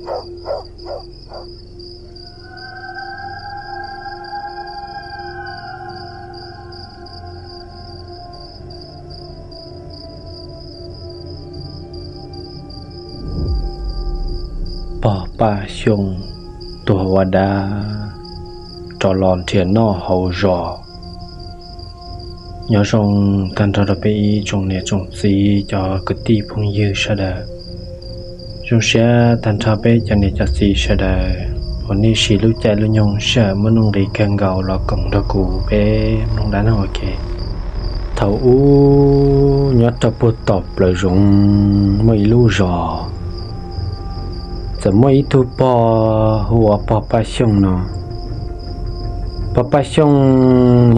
Pog Paj Xyooj tuag ua dab rov los nrhiav noj hauv zos. Nyob zoo tag nrho rau peb ib tsoom niam tsoom txiv cov kwv tij phooj ywg sawv daws. Zoo siab tag nrho peb cov niam cov txiv sawv daws uas nej siv lub caij lub nyoog sij hawm muaj nuj nqis kawg nkaus los koom nrog kuv peb mloog dab neeg ua ke. Thaum ub nyob rau puag tom plawv zoov muaj ib lub zos, txawm muaj ib tug pog hu ua pog Paj Xyooj no. Pog Paj Xyooj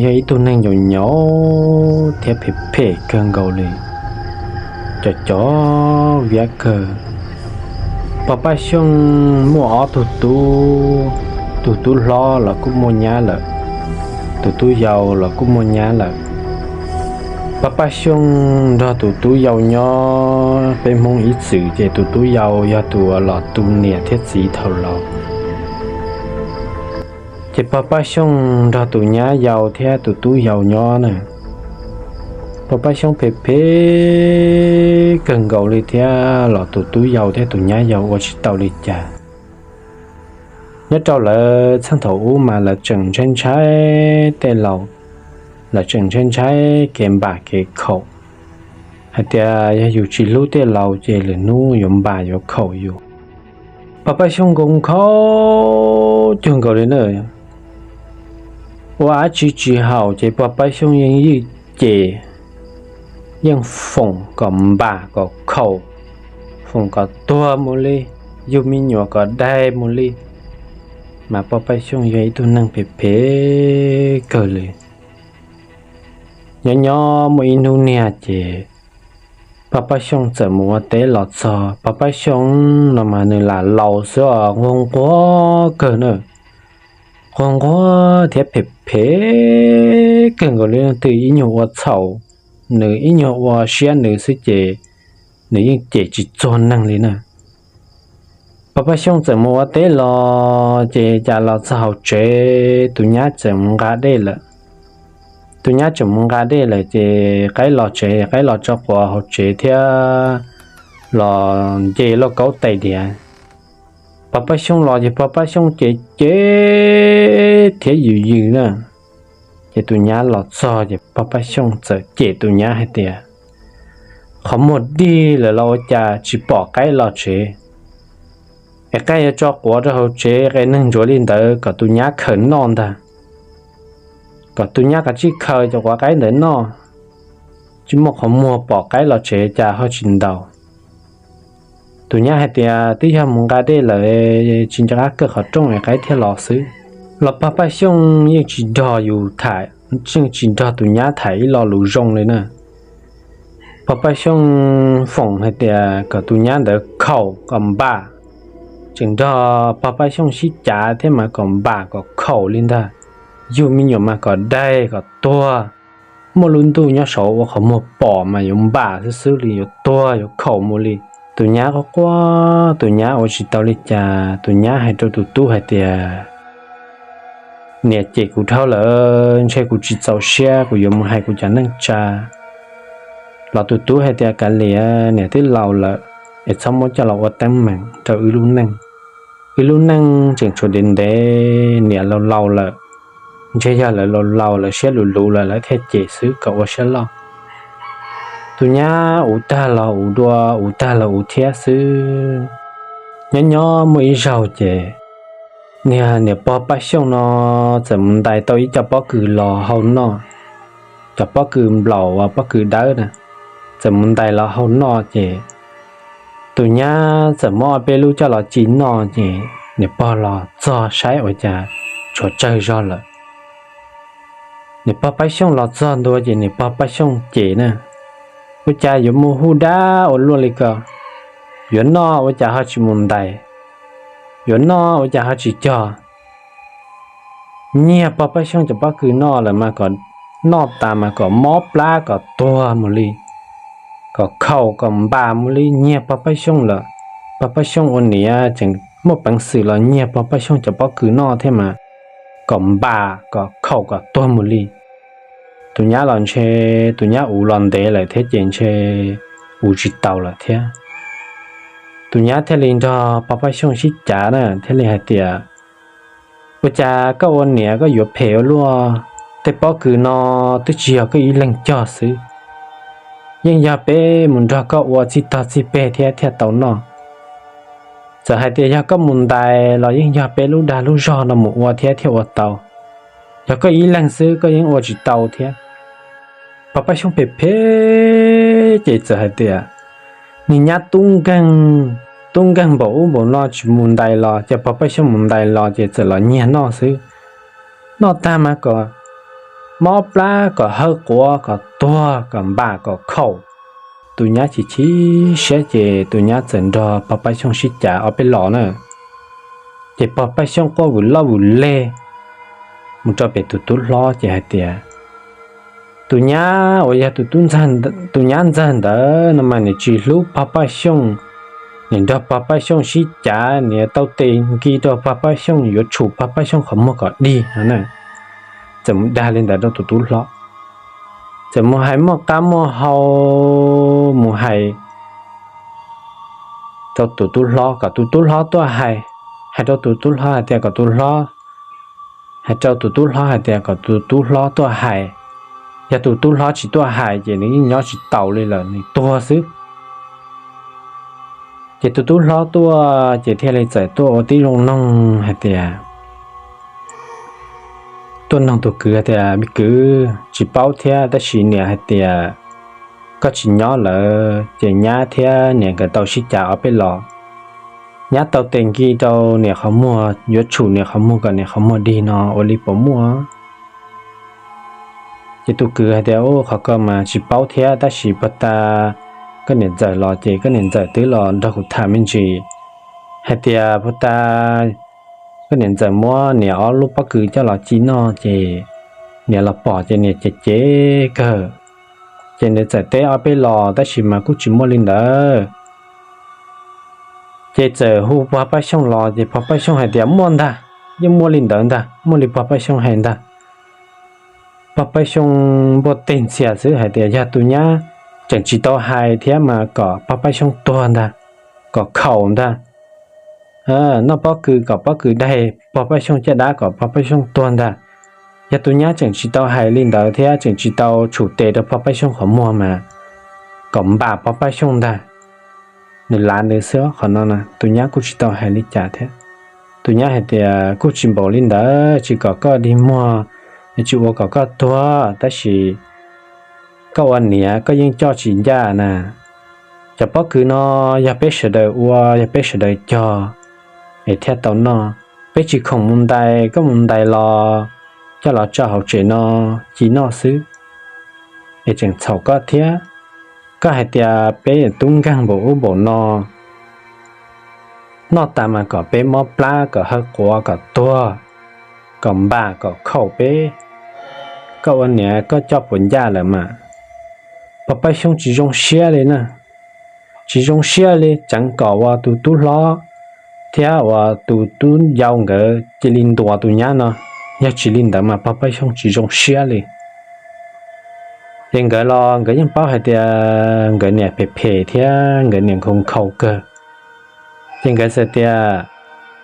yog ib tug neeg nyaum nyaum thiab phem phem kawg nkaus li, cov cov viab kawg. Pog Paj Xyooj muaj ob tug tub, tus tub hlob los kuj muaj nyab lawm, tus tub yau los kuj muaj nyab lawm. Pog Paj Xyooj nrog tus tub yau nyob, peb Hmoob ib txwm ces tus tub yau yog tus uas los tu niam thiab txiv thaum laus. Ces pog Paj Xyooj nrog tus nyab yau thiab tus tub yau nyob na. Pog Paj Xyooj phem phem kawg nkaus li thiab los tus tub yau thiab tus nyab yau ua tsis tau li cas. Nyob rau lawv txheej thaum ub mas lawv tseem ntshai ntshai tej laus, lawv tseem ntshai ntshai kev npam kev khaum, hais tias yog yus tsis hlub tej laus ces lwm hnub yuav npam yuav khaum yus. Pog Paj Xyooj nkaus nkhaus cuag nkaus li na, ua dab tsi tsis haum ces pog Paj Xyooj yeej ywj cem, yeej foom kom npam kom khaum, foom kom tuag mus li, yug me nyuam kom daig mus li. Mas pog Paj Xyooj yog ib tug neeg phem phem kawg li. Nyob nyob muaj ib hnub niag ces pog Paj Xyooj txawm mus ua teb los txog. Pog Paj Xyooj no mas nws lam laus xwb os, nquag nquag kawg na, nquag nquag thiab phem phem kawg nkaus li. Leej twg ib nyuag ua txhaum nws, ib nyuag ua siab nws xwb ces nws yeej cem tsis txuag neeg li na. Pog Paj Xyooj txawm mus ua teb los ces cas los txog hauv tsev tus nyab txawm mus nqa dej lawm. Tus nyab tseem mus nqa dej lawm ces qaib los tsev, qaib los tso quav hauv tsev thiab los nce lauj kaub tais diav. Pog Paj Xyooj los ces pog Paj Xyooj ces cem thiab yws yws na. Ces tus nyab los txog ces pog Paj Xyooj txawm cem tus nyab hais tias, qhov muag dig lawm los ua cas tsis pom qaib los tsev? Es qaib yuav tso quav rau hauv tsev, qe neeg ntsuav li ntawd kom tus nyab khaws noj ntag, kom tus nyab kav tsij khaws cov quav qaib ntawd noj, tsis muaj qhov muag pom qaib los tsev cas ho tsis ntaus. Tus nyab hais tias twb yog mus nqa dej lawm, tsis nco qab kaw qhov rooj es qaib thiaj los xwb. Los pog Paj Xyooj yeej tsis nrog yus tham, yeej tsis nrog tus nyab tham ib lo lus zoo li na. Pog Paj Xyooj foom hais tias kom tus nyab ntawd khaum kom npam, tseem nrog pog Paj Xyooj sib cav thiab mas kom npam kom khaum li ntag, yug me nyuam mas kom daig kom tuag, muaj lub ntuj nyob saud ua qhov muag pom mas yuav npam xwb xwb li, yuav tuag yuav khaum mus li. Tus nyab quaj quaj, tus nyab ua tsis tau li cas, tus nyab hais rau tus tub hais tias, niam cem kuv dhau lawm, ntshe kuv tsis txaus siab, kuv yuav mus hais kuv cov neej tsa. Los tus tub hais tias kav liam, niam twb laus lawm, es txhob muab coj los ua teeb meem rau wb lub neej. Wb lub neej tseem tshuav ntev ntev, niam laus laus lawm, ntshe yog lawv laus laus lawv siab luv luv lawm lawv thiaj cem xwb kom ua siab loj. Tus nyab uv tag los uv dua, uv tag los uv thiab xwb. Nyob nyob muaj ib zaug ces niag niam pog Paj Xyooj no txawm mus ntais tau ib co pob kws los hau noj, cov pob kws nplaum uas pob kws dawb na, txawm mus ntais los hau noj ces tus nyab txawm muab ob peb lub coj los ci noj ces niam pog los txog saib ua cas tshuav tsawg zog lawm. Niam pog Paj Xyooj los txog ntua ces niam pog Paj Xyooj cem na, ua cas yuav mus hu dab ua luaj li ko, yuav noj ua cas ho tsis mus ntais, yuav noj ua cas ho tsis cog. Nyiag pog Paj Xyooj cov pob kws noj lawm mas kom noj tas mas kom mob plab kom tuag mus li, kom khaum kom npam mus li, nyiag pog Paj Xyooj lawm. Pog Paj Xyooj ua niam tseem muaj peev xwm los nyiag pog Paj Xyooj cov pob kws noj thiab mas kom npam kom khaum kom tuag mus li. Tus nyab los ntshe, tus nyab uv los ntev lawm thiab ces ntshe uv tsis tau lawm thiab. Tus nyab thiaj li nrog pog Paj Xyooj sib cav na thiaj li hais tias, ua cas koj ua niam koj yuav phem ua luaj, tej pob kws no twb tsis yog koj ib leeg cog xwb, yeej yog peb mus nrog koj ua txij tog txij peg thiab thiaj tau noj. Txawm hais tias yog koj mus ntais los yeej yog peb lub dag lub zog no mus ua thiab thiaj ua tau. Yog koj ib leeg xwb koj yeej ua tsis tau thiab. Pog Paj Xyooj phem phem ces txawm hais tias, niag nyab tub nkeeg, tub nkeeg npaum ub npaum no tsis mus ntais los, ces pog Paj Xyooj mus ntais los ces txawm los nyiag noj xwb. Noj tag mas kom mob plab kom hawb quav kom tuag kom npam kom khaum. Tus nyab chim chim siab ces tus nyab txawm nrog pog Paj Xyooj sib cav ob peb los na. Ces pog Paj Xyooj quaj vwm loj vwm leg mus rau pem tus tub hlob ces hais tias, tus nyab uas yog tus tub ntxawg, tus nyab ntxawg ntawd no mas nws tsis hlub pog Paj Xyooj, nws nrog pog Paj Xyooj sib cav, nws tau tes nkis rau pog Paj Xyooj yuav tshum pog Paj Xyooj qhov muag kom dig no na. Txawm mus dag li ntawd rau tus tub hlob, txawm mus hais muaj qab muaj hau, mus hais rau tus tub hlob kom tus tub hlob tuaj hais, hais rau tus tub hlob hais tias kom tus hlob, hais rau tus tub hlob hais tias kom tus tub hlob tuaj hais. Yog tus tub hlob tsis tuaj hais ces nws yeej nyob tsis taus li lawm, nws tuag xwb. Ces tus tub hlob tuaj ces thiaj li txawm tuaj ua tib zoo noog hais tias, tuaj noog tus kwv hais tias, me kwv, tsis paub thiab tab sis niam hais tias koj tsis nyob lawm ces nyab thiab niam nkawd tau sib cav ob peb los. Nyab tau tes nkis rau niam qhov muag, yuav tshum niam qhov muag kom niam qhov muag dig no ua li puas muaj? Ces tus kwv hais tias, u, qhov ko mas tsis paub thiab tab sis puag ta koj niam ntxawm los ces koj niam ntxawm twb los nrog kuv tham me ntsis hais tias puag ta koj niam ntxawm muab niam ob lub pob kws coj los ci noj ces niam los pom ces niam ces cev kawg. Ces nws txawm teb ob peb los tab sis mas kuj tsis muaj li ntawd. Ces txawm hu pog Paj Xyooj los ces pog Paj Xyooj hais tias muaj ntag, yeej muaj li ntawd ntag, muaj li pog Paj Xyooj hais ntag. Pog Paj Xyooj npuaj teg ntxhias xwb hais tias yog tus nyab tseem tsis tau hais thiab mas kom pog Paj Xyooj tuag ntag, kom khaum ntag. Noj pob kws kom pob kws daig pog Paj Xyooj caj dab kom pog Paj Xyooj tuag ntag. Yog tus nyab tseem tsis tau hais li ntawd thiab tseem tsis tau tshum tes rau pog Paj Xyooj qhov muag mas kom npam pog Paj Xyooj ntag. Nws lav nws xwb qhov no na, tus nyab kuj tsis tau hais li cas thiab. Tus nyab hais tias kuj tsis npaum li ntawd, tsis kom koj dig muag, tsis ua kom koj tuag tab sis koj ua niam koj yeej coj tsis ncaj na. Cov pob kws no yog peb sawv daws ua, yog peb sawv daws cog es thiaj tau noj. Peb tsis khoom mus ntais, koj mus ntais los coj los tso hauv tsev no ci noj xwb es tseem txhaum koj thiab. Koj hais tias peb tub nkeeg npaum ub npaum no, noj tas mas kom peb mob plab, kom hawb quav, kom tuag, kom npam, kom khaum peb. Koj ua niam koj coj puas ncaj lawm mas. Pog Paj Xyooj tsis zoo siab li na, tsis zoo siab li, tseev kom uas tus tub hlob thiab uas tus tub yau nkawd cia li ntuas tus nyab no. Yog tsis li ntawd mas pog Paj Xyooj tsis zoo siab li. Ces nkawd los nkawd yeej paub hais tias nkawd niam phem phem thiab nkawd niam nkhaus nkhaus kawg. Ces nkawd txawm tias,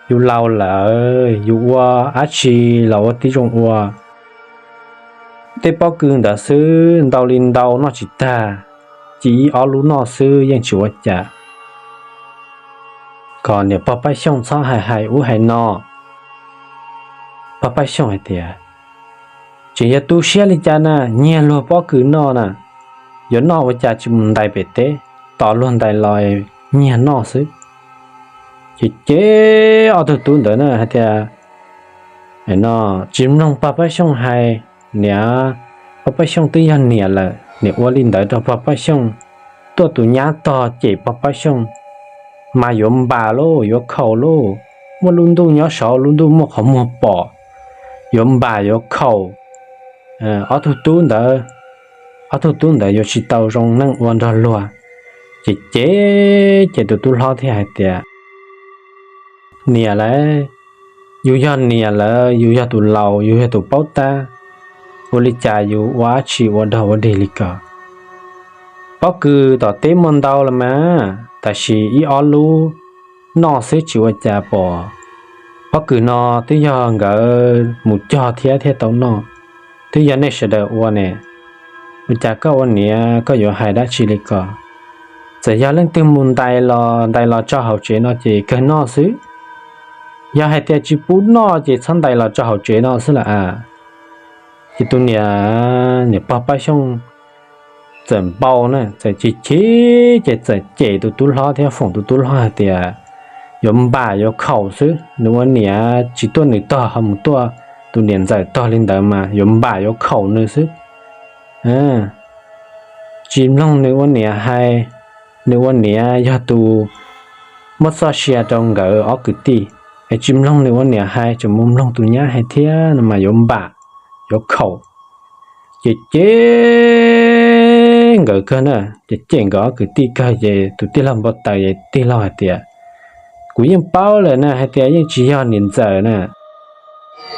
yus laus lawm yus ua dab tsi los ua tib zoo ua. Tej pob kws ntawd xwb ntau li ntau noj tsis tag, ci ib ob lub noj xwb yeej tsis ua cas. Kom niam pog Paj Xyooj txhob hais hais ub hais no. Pog Paj Xyooj hais tias, tseem yuav tu siab li cas na, nyiag luag pob kws noj na, yuav noj ua cas tsis mus ntais pem teb, tos luag ntais los nyiag noj xwb. Ces ces ob tug tub ntawd na hais tias, no tsis mloog pog Paj Xyooj hais, niam, pog Paj Xyooj twb yog niam lawm, niam ua li ntawd rau pog Paj Xyooj, tuaj tus nyab tog cem pog Paj Xyooj, mas yuav npam lauj, yuav khaum lauj, muaj lub ntuj nyob saud, lub ntuj muaj qhov muag pom, yuav npam yuav khaum. Ob tug tub ntawd, ob tug tub ntawd yuav tsis tau zoo neej ua nrog luag. Ces ces ces tus tub hlob thiaj hais tias, Niam lawv, yus yog niam lawv, yus yog tus laus, yus yog tus paub tab, ua li cas yus ua dab tsi ua dog ua dig li ko? Pob kws tom teb muaj ntau los mas, tab sis ib ob lub noj xwb tsis ua cas pom. Pob kws no twb yog nkawd mus cog thiab thiaj tau noj, twb yog nej sawv daws ua ne. Ua cas koj ua niam koj yuav hais dab tsi li ko? Txawm yog leej twg mus ntais los ntais los tso hauv tsev no ces kawg noj xwb. Yog hais tias tsis pub noj ces txhob ntais los tso hauv tsev no xwb las a. Ces tus niam, niam pog Paj Xyooj txawm npau na, txawm chim chim ces txawm cem tus tub hlob thiab foom tus tub hlob hais tias yuav npam yuav khaum xwb, nws ua niam tsis tuaj nws tog ho mus tuaj tus niam ntxawm tog li ntawd mas yuav npam yuav khaum nws xwb. Tsis mloog nws ua niam hais, nws ua niam yog tus muab txoj sia rau nkawd ob kwv tij, es tsis mloog nws ua niam hais, tseem mus mloog tus nyab hais thiab no mas yuav npam, yuav khaum. Ces cem nkawd kawg na, ces cem nkawd ob kwv tij kawg ces tus tij laug npau taws ces tij laug hais tias, kuv yeej paub lawm na hais tias yeej tsis yog niam ntxawm na,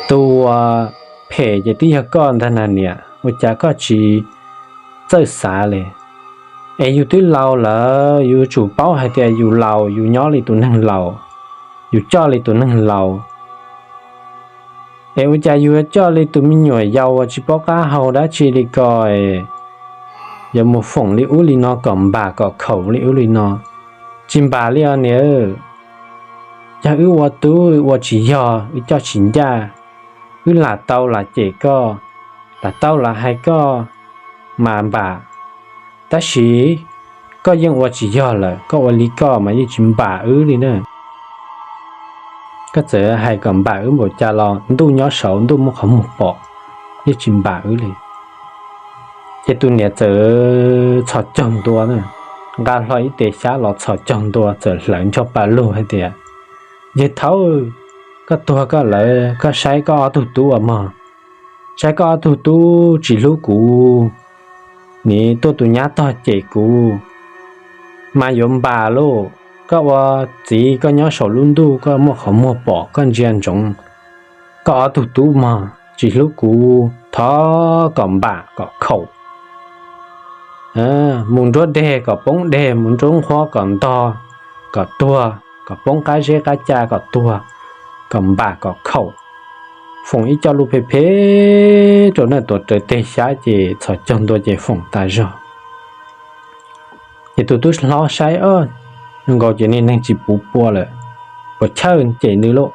tus uas phem ces twb yog koj ntag na niam, ua cas koj tsis txawj xav li? Es yus twb laus lawm yus yuav tsum paub hais tias yus laus yus nyob li tus neeg laus, yus coj li tus neeg laus. Es ua cas yus yuav coj li tus me nyuam yaus uas tsis paub qab hau dab tsi li ko, yuav mus foom li ub li no kom npam kom khaum li ub li no? Tsis npam li os niam. Yog wb ua tub ua tsis yog, wb coj tsis ncaj, wb lam tau lam cem koj, lam tau lam hais koj mas npam. Tab sis koj yeej ua tsis yog lawm, koj ua li koj mas yeej tsis npam wb li na. Koj txawm hais kom npam wb npaum cas los ntuj nyob saud ntuj muaj qhov muag pom, yeej tsis npam wb li. Ces tus niam txawm txhos caug ntua na, nqa hlo ib tes xyab los txhos caug ntua txawm hlawv ncho pa lug hais tias, yawg thaub, koj tuag koj lawm, koj saib koj ob tug tub uas mog, saib koj ob tug tub tsis hlub kuv, nim tuaj tus nyab tog cem kuv, mas yuav npam lauj. Koj ua txiv koj nyob saum lub ntuj koj muaj qhov muag pom koj ntsia ntsoov, koj ob tug tub mog tsis hlub kuv, thov kom npam kom khaum. Mus nruab deg kom poob deg, mus nruab nqhuab kom ntog, kom tuag, kom poob qab zeb qab ca kom tuag, kom npam kom khaum. Foom ib co lus phem phem rau na, tuav rawv tes xyab ces txhos caug ntua ces foom tas zog. Ces tus tub hlob saib, zoo nkaus ces niag neeg tsis puv pua lawm, puas chawj cem nws lauj,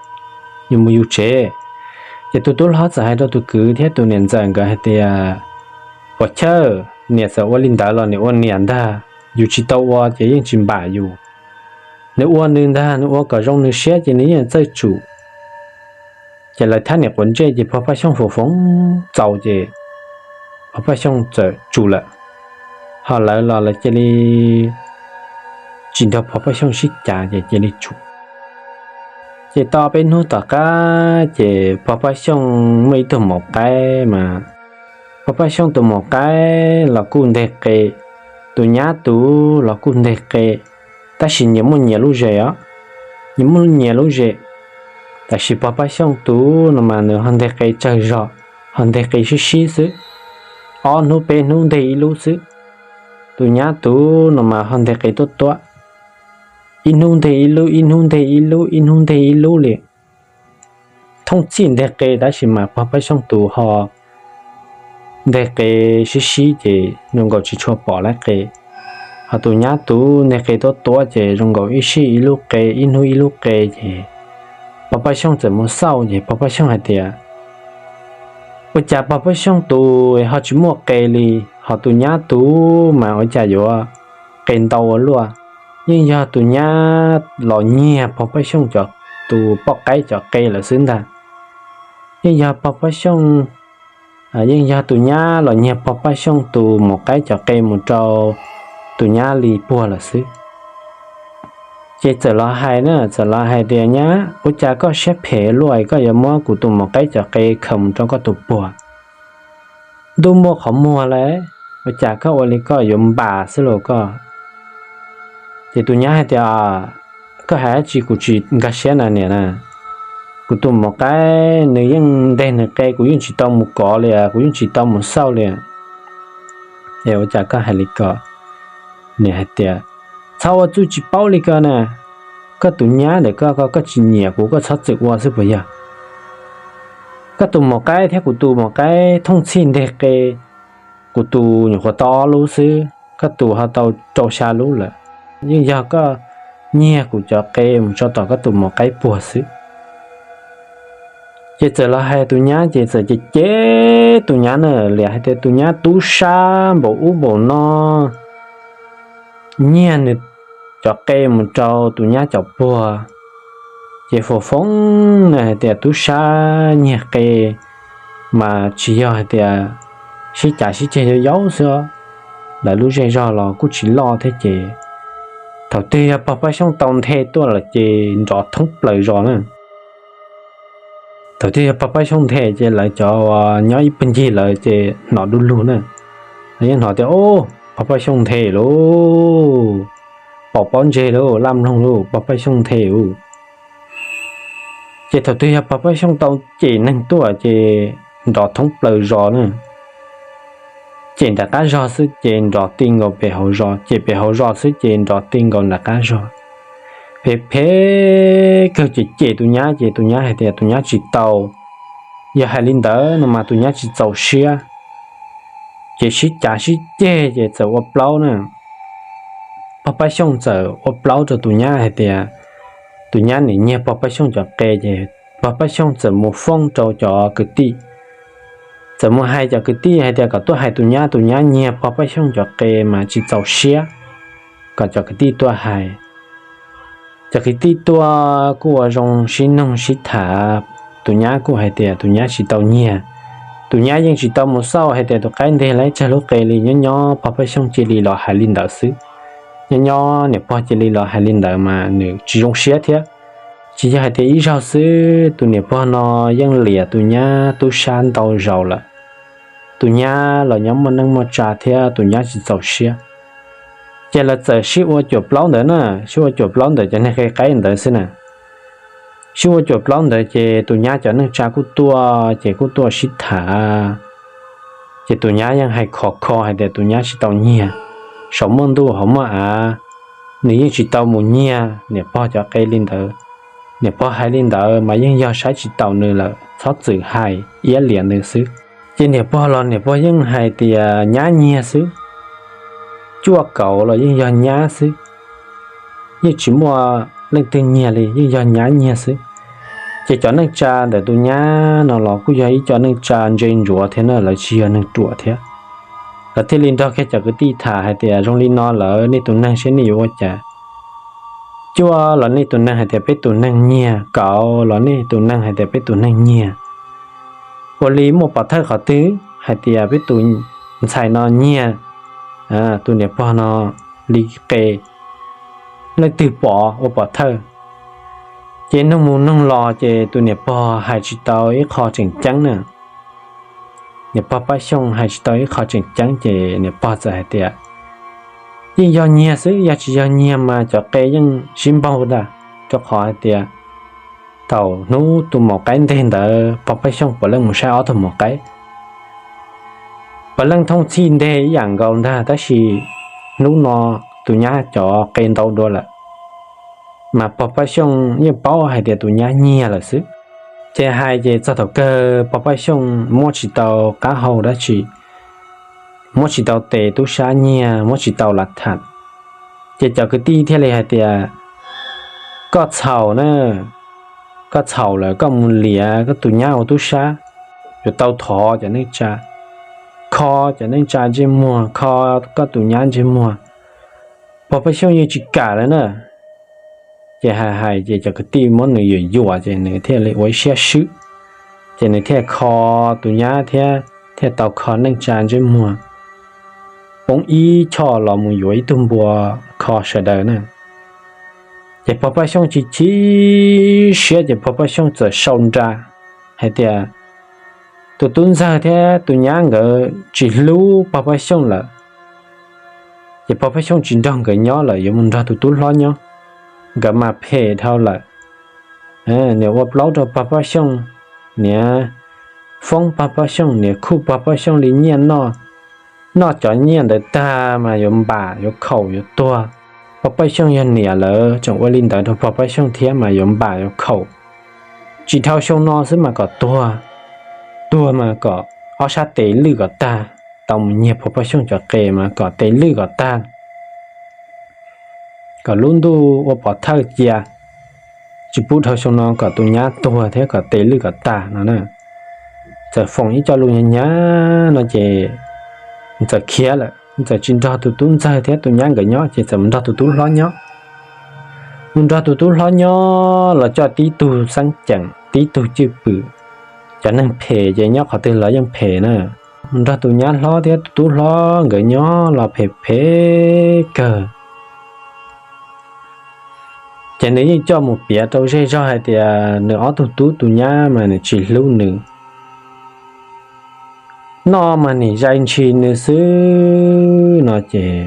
yus mus yus tsev. Ces tus tub hlob txawm hais rau tus kwv thiab tus niam ntxawm nkawd hais tias, puas chawj, niam txawm ua li ntawd los niam ua niam ntag, yus tsis tau ua ces yeej tsis npam yus. Nws ua nws ntag, nws ua kom zoo nws siab ces nws yeej txawj tsum. Ces lawv thab niam quav ntsej ces pog Paj Xyooj foom foom txaus ces pog Paj Xyooj txawm tsum lawm. Ho lawv los lawv cia li tsis nrog pog Paj Xyooj sib cav ces cia li tsum. Ces tau peb hnub tom qab ces pog Paj Xyooj muaj ib tug maum qaib mas, pog Paj Xyooj tus maum qaib los kuj nteg qe, tus nyab tus los kuj nteg qe, tab sis nyias muaj nyias lub zes os, nyias muaj nyias lub zes. Tab sis pog Paj Xyooj tus no mas nws ho nteg qe tsawg zog, ho nteg qe sib sib xwb, ob hnub peb hnub nteg ib lub xwb. Tus nyab tus no mas ho nteg qe tuab tuab, ib hnub nteg ib lub, ib hnub nteg ib lub, ib hnub nteg ib lub li. Thoob txhij nteg qe tab sis mas pog Paj Xyooj tus ho nteg qe sib sib ces zoo nkaus tsis tshua pom lawv qe. Ho tus nyab tus nteg qe tuab tuab ces zoo nkaus ib sij ib lub qe, ib hnub ib lub qe ces pog Paj Xyooj txawm mus xauj ces pog Paj Xyooj hais tias, ua cas pog Paj Xyooj tus ho tsis muaj qe li, ho tus nyab tus mas ua cas yuav qe ntau ua luaj? Yeej yog tus nyab los nyiag pog Paj Xyooj cov, tus poj qaib cov qe lawm xwb ntag. Yeej yog pog Paj Xyooj, yeej yog tus nyab los nyiag pog Paj Xyooj tus maum qaib cov qe mus rau tus nyab li puag lawm xwb. Ces txawm los hais na, txawm los hais tias, nyab, ua cas koj siab phem luaj, koj yuav muab kuv tus maum qaib cov qe khaws mus rau koj tus puag? Ntuj muaj qhov muag lawm, ua cas koj ua li koj yuav npam xwb los koj? Ces tus nyab hais tias, koj hais dab tsi kuv tsis nkag siab na niam na. Kuv tus maum qaib nws yeej nteg nws qe, kuv yeej tsis tau mus kov li, kuv yeej tsis tau mus xauj li. Es ua cas koj hais li ko? Niam hais tias, txhob ua txuj tsis paub li ko na. Koj tus nyab ntawm koj, koj tsis nyiam kuv koj txhob txwm ua xwb puas yog? Koj tus maum qaib thiab kuv tus maum qaib thooj txhij nteg qe, kuv tus nyuam qhuav tau ob lub xwb, koj tus ho tau rau xya lub lawm. Yeej yog koj nyiag kuv cov qe mus tso tom koj tus maum qaib puag xwb. Ces txawm los hais tus nyab ces txawm cem cem tus nyab na, liam hais tias tus nyab tub sab npaum ub npaum no, nyiag nws cov qe mus rau tus nyab cov puag. Ces foob foob na hais tias tub sab nyiag qe mas tsis yog hais tias sib cav sib ceg yau yau xwb, lawv lub zej zog los kuj tsis loj thiab ces. Thaum twg yog pog Paj Xyooj tau nthe tuaj lawm ces nrov thoob plaws zos na. Thaum twg yog pog Paj Xyooj nthe ces lawv cov uas nyob ib puag ncig lawv ces hnov du lug na. Lawv yeej hnov tias, o, pog Paj Xyooj nthe lauj, pom pob ntseg lauj, laj mloog lauj, pog Paj Xyooj nthe lauj. Ces thaum twg yog pog Paj Xyooj tau cem neeg tuaj ces nrov thoob plaws zos na. Cem nram qab zog xwb ces nrov ti nkaus pem hauv zos, cem pem hauv zos xwb ces nrov ti nkaus nram qab zog. Phem phem kawg ces cem tus nyab ces tus nyab hais tias tus nyab tsis tau. Yog hais li ntawd no mas tus nyab tsis txaus siab. Ces sib cav sib ceg ces txawm ua plaub na. Pog Paj Xyooj txawm ua plaub rau tus nyab hais tias tus nyab nim nyiag pog Paj Xyooj cov qe ces pog Paj Xyooj txawm mus foob rau cov kwv tij. Txawm mus hais cov kwv tij hais tias kom tuaj hais tus nyab, tus nyab nyiag pog Paj Xyooj cov qe mas tsis txaus siab, kom cov kwv tij tuaj hais. Cov kwv tij tuaj kuj ua zoo sib noog sib tham, tus nyab kuj hais tias tus nyab tsis tau nyiag. Tus nyab yeej tsis tau mus xauj hais tias tus qaib nteg lawv tsawg lub qe li, nyob nyob pog Paj Xyooj cia li los hais li ntawd xwb. Nyob nyob niam pog cia li los hais li ntawd mas nws tsis zoo siab thiab. Tsis yog hais tias ib zaug xwb, tus niam pog no yeej liam tus nyab tub sab ntau zaus lawm. Tus nyab los nyob muaj neej muaj tsa thiab tus nyab tsis txaus siab. Ces lawv txawm sib ua cuam plaub ntawd na, sib ua cuam plaub ntawm cov neeg qe qaib ntawd xwb na. Sib ua cuam plaub ntawd ces tus nyab cov neej tsa kuj tuaj ces kuj tuaj sib tham. Ces tus nyab yeej hais khov kho hais tias tus nyab tsis tau nyiag, saum muaj ntuj hauv muaj av, nws yeej tsis tau mus nyiag niam pog cov qe li ntawd. Niam pog hais li ntawd mas yeej yog saib tsis taus nws lawm, txhob txwm hais, iab liam nws xwb. Ces niam pog los niam pog yeej hais tias nyab nyiag xwb, cuaj kaum los yeej yog nyab xwb, yeej tsis muaj leej twg nyiag li, yeej yog nyab nyiag xwb. Ces cov neej tsa ntawm tus nyab no los kuj yog ib co neej tsa ntse ntsuav thiab na, lawv tsis yog neeg ruam thiab. Lawv thiaj li nrog kiag cov kwv tij tham hais tias zoo li no lawm nej tus neeg saib nej yuav ua cas. Cuaj los nej tus neeg hais tias peb tus neeg nyiag, kaum los nej tus neeg hais tias peb tus neeg nyiag. Ua li muaj pov thawj qhov twg hais tias peb tus ntxhais no nyiag tus niam pog no li qe, leej twg pom ua pov thawj. Ces nug mus nug los ces tus niam pog hais tsis tau ib qho tseem ceeb na. Niam pog Paj Xyooj hais tsis tau ib qho tseem ceeb ces niam pog txawm hais tias yeej yog nyiag xwb, yog tsis yog nyiag mas cov qe yeej sib npaug ntag, rau qhov hais tias thaum hnub tus maum qaib nteg ntawd pog Paj Xyooj puav leej mus saib ob tug maum qaib. Puav leej thooj txhij nteg ib yam nkaus ntag, tab sis hnub no tus nyab cov qe ntau dua lawm, mas pog Paj Xyooj yeej paub hais tias tus nyab nyiag lawm xwb. Ces hais ces txog thaum kawg pog Paj Xyooj muab tsis tau qab hau dab tsi, muab tsis tau tes tub sab nyiag, muab tsis tau lav tham. Ces cov kwv tij thiaj li hais tias koj txhaum na, koj txhaum lawm, koj mus liam koj tus nyab ua tub sab, yuav tau thov cov neej tsa, kho cov neej tsa ntsej muag, kho koj tus nyab ntsej muag. Pog Paj Xyooj yeej tsis kam lawm na. Ces hais hais ces cov kwv tij muab nws yuam yuam ces nws thiaj li ua ib siab swb. Ces nws thiaj kho tus nyab thiab thiaj tau kho neej tsa ntsej muag, poob ib choj los mus yuav ib tug npua kho sawv daws na. Ces pog Paj Xyooj chim chim siab ces pog Paj Xyooj txawm sau nra hais tias tus tub ntxawg thiab tus nyab nkawd tsis hlub pog Paj Xyooj lawm, ces pog Paj Xyooj tsis nrog nkawd nyob lawm, yuav mus nrog tus tub hlob nyob. nkawd mas phem dhau lawm. Niam ua plaub rau pog Paj Xyooj, niam foob pog Paj Xyooj, niam khuj pog Paj Xyooj li nyiaj noj, noj cov nyiaj ntawd tag mas yuav npam yuav khaum yuav tuag. Pog Paj Xyooj yog niam lawm tseem ua li ntawd rau pog Paj Xyooj thiab mas yuav npam yuav khaum. Tsis dhau xyoo no xwb mas kom tuag, tuag mas kom ob sab tes lwj kom tag, tau mus nyiag pog Paj Xyooj cov qe mas kom tes lwj kom tag, kom lub ntuj ua pov thawj cia, tsis pub dhau xyoo no kom tus nyab tuag thiab kom tes lwj kom tag no na. Txawm foom ib co lus nyab nyab no ces txawm khiav lawm, txawm tsis nrog tus tub ntxawg thiab tus nyab nkawd nyob ces txawm mus nrog tus tub hlob nyob. Mus nrog tus tub hlob nyob los coj tib tug xeeb ceem tib tug cwj pwm, cov neeg phem ces nyob qhov twg los yeej phem na. Mus nrog tus nyab hlob thiab tus tub hlob nkawd nyob los phem phem kawg. Ces nws yeej coj mus piav rau zej zog hais tias nws ob tug tub tus nyab mas nws tsis hlub nws, noj mas nim zais ntshis nws xwb no ces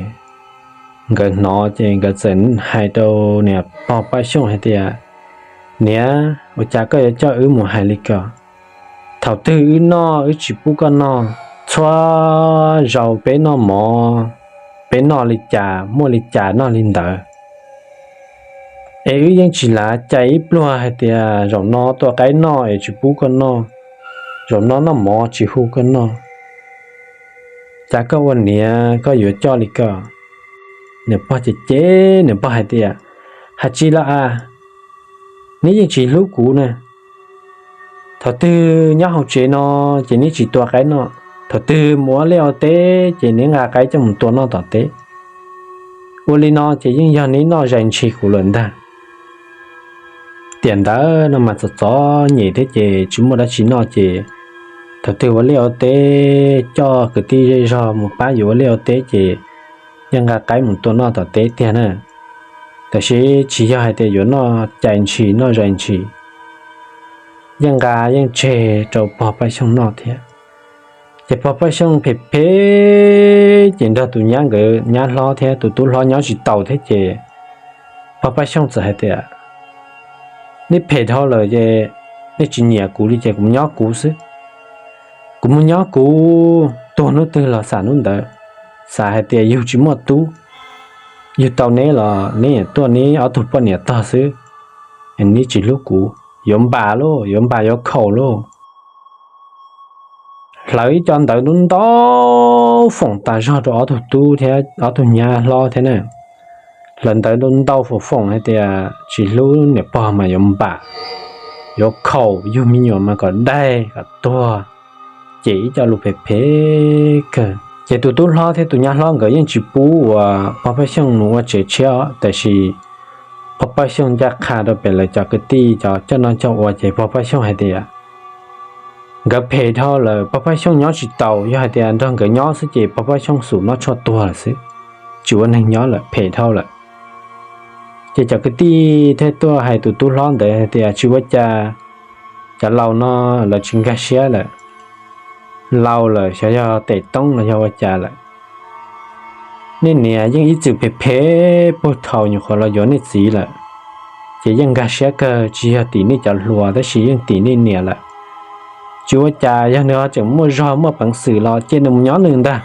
nkawd hnov ces nkawd txawm hais rau niam pog Paj Xyooj hais tias, niam, ua cas koj yuav coj wb mus hais li ko? Thaum twg wb noj wb tsis pub koj noj, txhua zaus peb noj mov, peb noj li cas muaj li cas noj li ntawd. Es wb yeej tsis lav cai ib pluag hais tias zaum no tua qaib noj es tsis pub koj noj, zaum no noj mov tsis hu koj noj. Cas koj ua niam koj yuav coj li ko? Niam pog ces ces niam pog hais tias, hais tsis los as, neb yeej tsis hlub kuv na. Thaum twg nyob hauv tsev no ces neb tsis tua qaib noj, thaum twg mus ua liaj ua teb ces neb nqa qaib coj mus tua noj tom teb. Ua li no ces yeej yog neb noj zais ntshis kuv lawm ntag. Tiam ntawd no mas txom txom nyem thiab ces tsis muaj dab tsi noj ces thaum twg ua liaj ua teb coj kwv tij zej zog mus pab yuav ua liaj ua teb ces yeej nqa qaib mus tua noj tom teb tiag na. Tab sis tsis yog hais tias yuav noj cai ntshis noj zais ntshis, yeej nqa yeej tseg rau pog Paj Xyooj noj thiab. Ces pog Paj Xyooj phem phem ces nrog tus nyab nkawd nyab hlob thiab tus tub hlob nyob tsis taus thiab ces pog Paj Xyooj txawm hais tias, nej phem dhau lawm ces nej tsis nyiam kuv li ces kuv mus nyob kuv xwb. Kuv mus nyob kuv, tuag hnub twg los xam hnub ntawd, xav hais tias yug tsis muaj tub, yug tau neb los neb tuaj neb ob tug poj niam tog xwb, neb tsis hlub kuv, yuav npam lauj, yuav npam yuav khaum lauj. Hlawv ib co ntawv ntau ntau foom tas zog rau ob tug tub thiab ob tug nyab hlob thiab na. Hlawv ntawv ntau ntau foom foom hais tias tsis hlub niam pog mas yuav npam, yuav khaum, yug me nyuam mas kom daig kom tuag, ces ib co lus phem phem kawg. Ces tus tub hlob thiab tus nyab hlob nkawd yeej tsis pub uas pog Paj Xyooj mus ua tsev tshiab os, tab sis pog Paj Xyooj ncaj qha rau pem lawv cov kwv tij cov coj noj coj ua ces pog Paj Xyooj hais tias nkawd phem dhau lawm, pog Paj Xyooj nyob tsis taus, yog hais tias nrog nkawd nyob xwb ces pog Paj Xyooj xum noj tshuaj tuag lawm xwb, tsis ua neeg nyob lawm, phem dhau lawm. Ces cov kwv tij thiaj tuaj hais tus tub hlob ntawd hais tias tsis ua cas, cov laus no lawv tsis nkag siab lawm, laus lawm xyov yog tes toob los yog ua cas lawm. Nej niam yeej ib txwm phem phem puag thaum nyuam qhuav los yuav nej txiv lawm, ces yeej nkag siab kawg, tsis yog tim nej cov hluas tab sis yeej tim nej niam lawm. Tsis ua cas, yog nws ho tseem muaj zog muaj peev xwm los cia nws mus nyob nws ntag.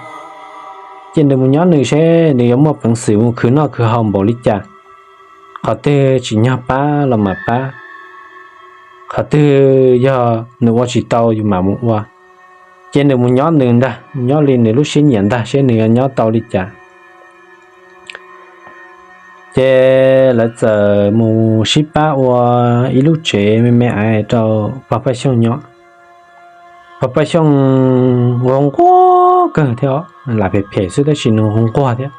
Cia nws mus nyob nws seb nws yuav muaj peev xwm mus khwv noj khwv haus npaum li cas. Qhov twg tsim nyog pab los mam pab, qhov twg yog nws ua tsis tau yus mam mus ua. Cia nws mus nyob nws ntag, mus nyob li nws lub siab nyiam ntag seb nws yuav nyob tau li cas. Ces lawv txawm mus sib pab ua ib lub tsev me me aiv rau pog Paj Xyooj nyob. Pog Paj Xyooj nquag nquag kawg thiab, lam phem phem xwb tab sis nws nquag nquag thiab.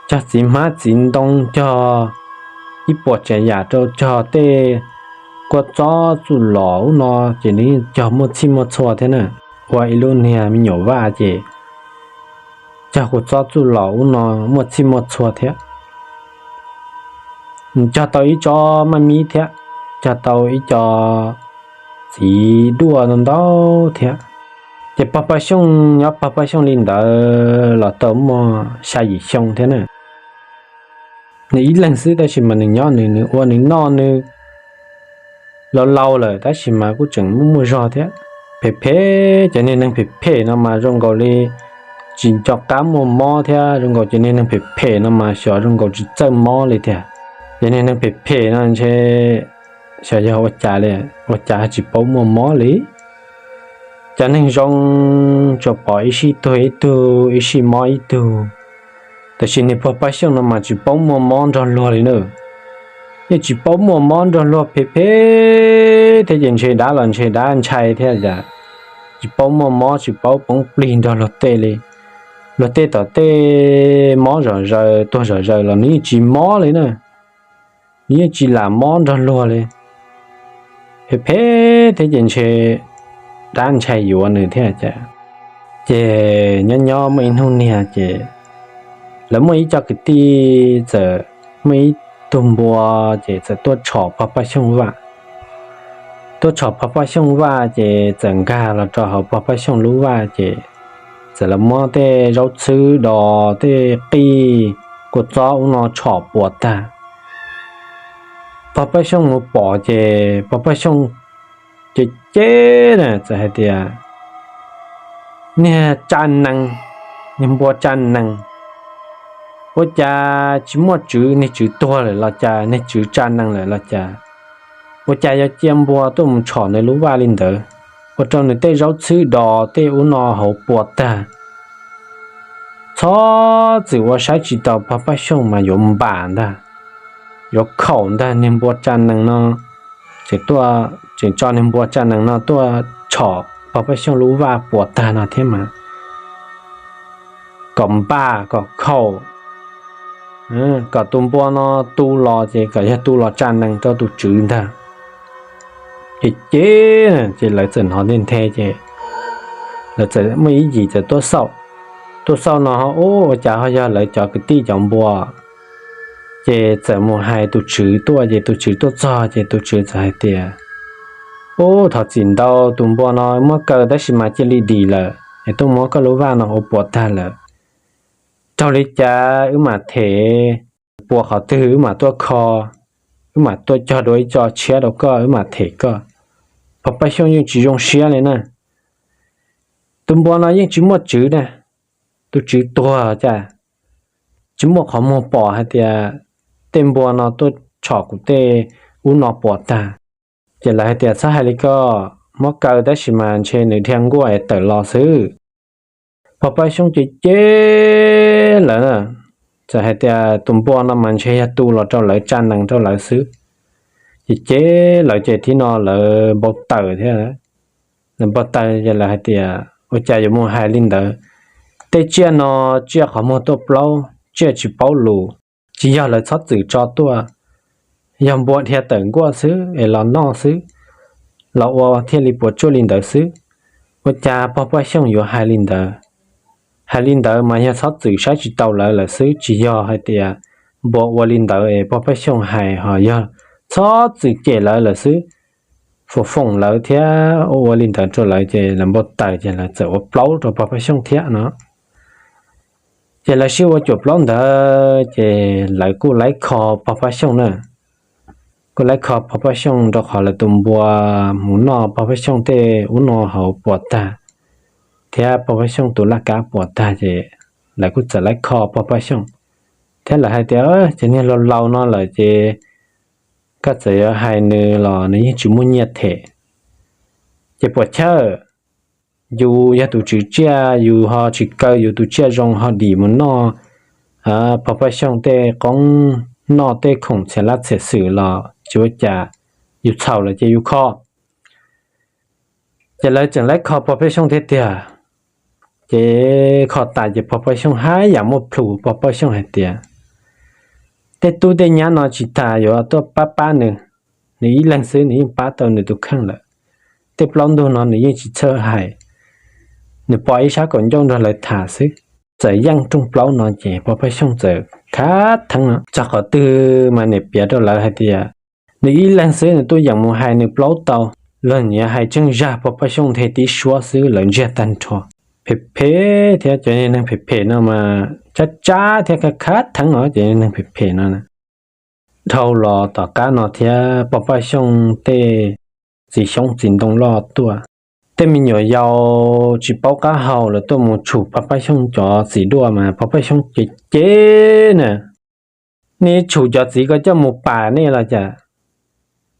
Cog txiv hmab txiv ntoo, cog ib puas tsav yam rau, cog tej kua txob txuj lom ub no, ces nws yeej cog muaj txhij muaj txhua thiab na. Ua ib lub niag me nyuam vaj ces cog kua txob txuj lom ub no muaj txhij muaj txhua thiab. Cog tau ib tsob maj mib thiab, cog tau ib co txiv duaj ntau ntau thiab. Ces pog Paj Xyooj nyob pog Paj Xyooj li ntawd los tau muaj xya yim xyoo thiab na. Nws ib leeg xwb tab sis mas nws nyob nws, nws ua nws noj nws laus laus lawm tab sis mas kuj tseem muaj muaj zog thiab. Phem phem, cov niag neeg phem phem no mas zoo nkaus li tsis nco qab muaj mob thiab, zoo nkaus cov niag neeg phem phem no mas xyov zoo nkaus tsis txawj mob li tiag. Cov niag neeg phem phem no ntshe xyov yog ua cas li, ua cas ho tsis paub muaj mob li. Cov neeg zoo tsuas pom ib sij tuag ib tug, ib sij mob ib tug, tab sis niag pog Paj Xyooj no mas tsis paub muaj mob nrog luag li na. Yeej tsis paub muaj mob nrog luag, phem phem thiab ces ntshe dab los ntshe dab ntshai thiab cas, tsis paub muaj mob, tsis paub poob plig nrog luag tej li. Luag tej tom tej mob zom zaws tuag zom zaws los nws yeej tsis mob li na. Nws yeej tsis lam mob nrog luag li. Phem phem thiab ces ntshe dab ntshai yuav nws thiab cas. Ces nyob nyob muaj ib hnub niag ces lawv muaj ib co kwv tij txawm muaj ib tug npua ces txawm tuaj tshom pog Paj Xyooj vaj. Tuaj tshom pog Paj Xyooj vaj ces txawm nkag los rau hauv pog Paj Xyooj lub vaj ces txawm los muab tej zaub txhwb dos tej qij kua txob ub no tshom puas tag. Pog Paj Xyooj mus pom ces pog Paj Xyooj ces cem na, txawm hais tias, niag tsa nees, niag npua tsa nees, ua cas tsis muaj tswv, niag tswv tuag lawm los cas, niag tswv tsa nees lawm los cas, ua cas yuav cia npua tuaj mus tshom nws lub vaj li ntawd, ua rau nws tej zaub txhwb dos tej ub no hauv puas tag. Txhob txwm ua saib tsis taus pog Paj Xyooj mas yuav npam ntag, yuav khaum ntag, niag npua tsa nees no tseem tuaj, tseem tso niag npua tsa nees no tuaj tshom pog Paj Xyooj lub vaj puas tag no thiab mas kom npam kom khaum, kom tus npua no tu los ces kom yog tu los tsa nees rau tus tswv ntag. Ces ces, ces lawv txawm hnov nthe nthe ces lawv txawm muaj ib yim txawm tuaj xauj, tuaj xauj no ua cas ho yog lawv cov kwv tij cov npua. Ces txawm mus hais tus tswv tuaj, ces tus tswv tuaj txog ces tus tswv txawm hais tias, ub, thov txim ntau, tus npua no muab kaw tab sis mas cia li dim lawm es tuaj muab koj lub vaj no ua puas tag lawm. Raug li cas wb mam them, puas qhov twg wb mam tuaj kho, wb mam tuaj cog dua ib co tshiab rau koj, wb mam them koj. Pog Paj Xyooj yeej tsis zoo siab li na. Tus npua no yeej tsis muaj tswv na, tus tswv tuag cas, tsis muaj qhov muag pom hais tias tej npua no tuaj tshom kuv tej ub no puas tag. Ces lawv hais tias txhob hais li ko, muab kaw tab sis mas ntshe nws dhia nkuaj es tawm los xwb. Pog Paj Xyooj ces cem lawv na, txawm hais tias tus npua no mas ntshe yog tu los rau lawv tsa nees rau lawv xwb. Ces cem lawv ces thib no lawv npau taws thiab. Lawv npau taws ces lawv hais tias ua cas yuav mus hais li ntawd, tej tsiaj no tsiaj qhov muag tuaj plaub, tsiaj tsis paub lus, tsis yog lawv txhob txwm tso tuaj, yog npua dhia tawm nkuaj xwb es los noj xwb, los ua thiaj li puas tsuaj li ntawd xwb. Ua cas pog Paj Xyooj yuav hais li ntawd? Hais li ntawd mas yog txhob txwm saib tsis taus lawv lawm xwb, tsis yog hais tias npua ua li ntawd es pog Paj Xyooj hais, ho yog txhob txwm cem lawv lawm xwb, foom foom lawv thiab ua ua li ntawd rau lawv ces lawv npau taws ces lawv txawm ua plaub rau pog Paj Xyooj thiab no. Ces lawv sib ua cuam plaub ntawd ces lawv kuj laib kho pog Paj Xyooj na. Kuj laib kho pog Paj Xyooj rau qhov lawv tus npua mus noj pog Paj Xyooj tej ub no hauv puas tag, thiab pog Paj Xyooj tus laj kab puas tag ces lawv kuj txawm laib kho pog Paj Xyooj. Thiab lawv hais tias ces niag laus laus no lawm ces koj txawm yuav hais nws los nws yeej tsis muaj nyiaj them. Ces puas chawj, yus yog tus tswv tsiaj yus ho tsis kaw yus tus tsiaj zoo ho dim mus noj pog Paj Xyooj tej qoob, noj tej khoom txhiam laj txhiam xwm los tsis ua cas, yus txhaum lawm ces yus kho. Ces lawv tseem laib kho pog Paj Xyooj thiab tiag. Ces kho tas ces pog Paj Xyooj haj yam muaj plhus, pog Paj Xyooj hais tias tej tub tej nyab no tsis tas yuav tuaj pab pab nws, nws ib leeg xwb nws yeej pab tau nws tus kheej lawm. Tej plaub ntug no nws yeej tsis txhawj hais, nws pom ib sab kaum ncauj nrog lawv tham xwb. Txawm yeej rooj plaub no ces pog Paj Xyooj txawm khav theeb no, txog qhov twg mas niam piav rau lawv hais tias nws ib leeg xwb nws tuaj yeem mus hais nws plaub tau, luag nyiav hais tseeb zaj pog Paj Xyooj nthe tib suab xwb lawv ntsiag tag nrho. Phem phem thiab, cov neeg phem phem no mas tsab tsab thiab khav khav theeb os, cov neeg phem phem no. dhau los tom qab no thiab, Pog Paj Xyooj tej txiv xyoob txiv ntoo loj tuaj. Tej me nyuam yaus tsis paub qab hau lawv tuaj mus tshum Pog Paj Xyooj cov txiv duaj mas Pog Paj Xyooj cem cem na, nej tshum cov txiv ko coj mus pam nej los cas?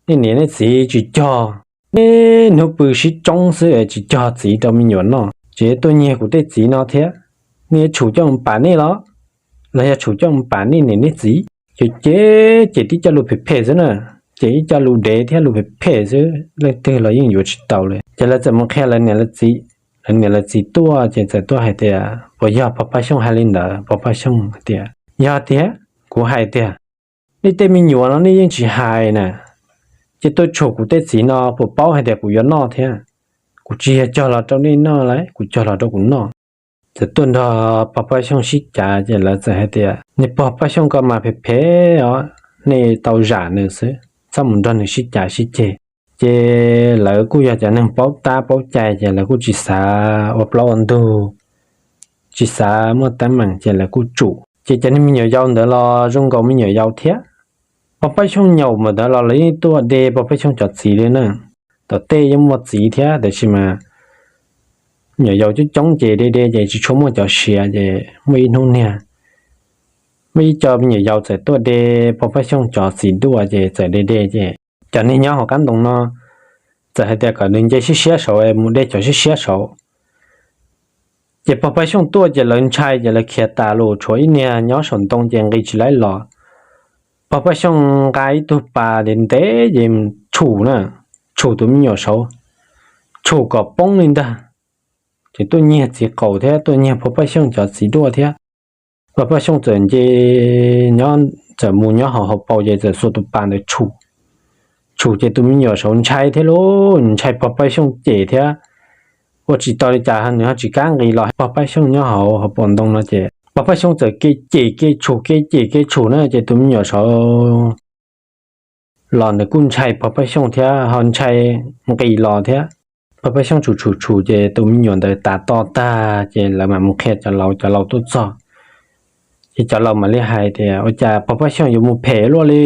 Nej niam nej txiv tsis cog, nej hnub pw sib tsoob xwb es tsis cog txiv rau me nyuam noj, tseem tuaj nyiag kuv tej txiv no thiab. Nej tshum coj mus pam nej los, los yog tshum coj mus pam nej niam nej txiv? Ces cem cem tib co lus phem phem xwb na, cem ib co lus dev thiab lus phem phem xwb, leej twg los yeej yuav tsis tau li. Ces lawv txawm mus qhia lawv niam lawv txiv. Lawv niam lawv txiv tuaj ces txawm tuaj hais tias, puas yog Pog Paj Xyooj hais li ntawd? Pog Paj Xyooj tias, yog tiag, kuv hais tiag. Nej tej me nyuam no nej yeej tsis hais na, ces tuaj tshum kuv tej txiv no puas paub hais tias kuv yuav noj thiab? Kuv tsis yog cog los rau nej noj lauj, kuv cog los rau kuv noj. Txawm tuaj nrog Pog Paj Xyooj sib cav ces lawv txawm hais tias, nej Pog Paj Xyooj ko mas phem phem os, nej tau zam nws xwb, txhob mus nrog nws sib cav sib ceg. Ces lawv kuj yog cov neeg paub tab paub cai ces lawv kuj tsis xav ua plaub ua ntug, tsis xav muaj teeb meem ces lawv kuj tsum. Ces cov niag me nyuam yaus ntawd los zoo nkaus me nyuam yaus thiab. Pog Paj Xyooj nyaum ntawd los lawv yeej tuaj de Pog Paj Xyooj cov txiv li na. Tom tej yeej muaj txiv thiab tab sis mas me nyuam yaus coob coob ces de de ces tsis tshua muaj cov siav ces muaj ib hnub niag muaj ib co me nyuam yaus txawm tuaj de Pog Paj Xyooj cov txiv duaj ces txawm de de ces cov niag nyob hauv qab ntoo no txawm hais tias kom nws nce siab siab saud mus de cov siab siab saud. Ces Pog Paj Xyooj tuaj ces lawv ntshai ces lawv khiav tas los tshuav ib niag nyob saum ntoo ces nqis tsis laib los. Pog Paj Xyooj nqa ib tug pas ntev ntev ces tshum na, tshum tus me nyuam saud, tshum kom poob li ntag. Ces tuaj nyiag txiv qaum thiab tuaj nyiag Pog Paj Xyooj cov txiv duaj thiab. Pog Paj Xyooj txawm nce, nyob txawm mus nyob hauv hauv paus ces txawm xuas tus pas ntawd tshum. Tshum ces tus me nyuam saud ntshai thiab lauj, ntshai Pog Paj Xyooj cem thiab. Ua tsis tau li cas nws ho tsis kam nqis los, Pog Paj Xyooj nyob hauv hauv paus ntoo no ces Pog Paj Xyooj txawm kev cem kev tshum kev cem kev tshum na ces tus me nyuam saud los nws kuj ntshai Pog Paj Xyooj thiab ho ntshai nqis los thiab. Pog Paj Xyooj tshum tshum tshum ces tus me nyuam ntawd tav to tag ces lawv mam mus qhia cov laus, cov laus tuaj txog ces cov laus mam li hais tias, ua cas Pog Paj Xyooj yuav mus phem luaj li?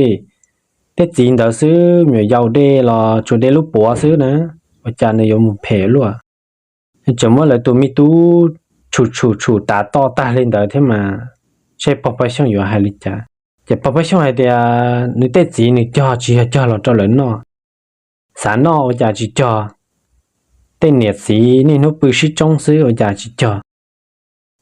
Tej txiv ntawd xwb, me nyuam yaus de los tsuas de lub puav xwb na, ua cas nws yuav mus phem luaj? Tseem muab lawv tus me tub tshum tshum tshum tav to tag li ntawd thiab mas, seb Pog Paj Xyooj yuav hais li cas? Ces Pog Paj Xyooj hais tias nws tej txiv nws cog tsis yog cog los rau lawv noj, xav noj ua cas tsis cog? Tej niam txiv niaj hnub pw sib tsoob xwb ua cas tsis cog?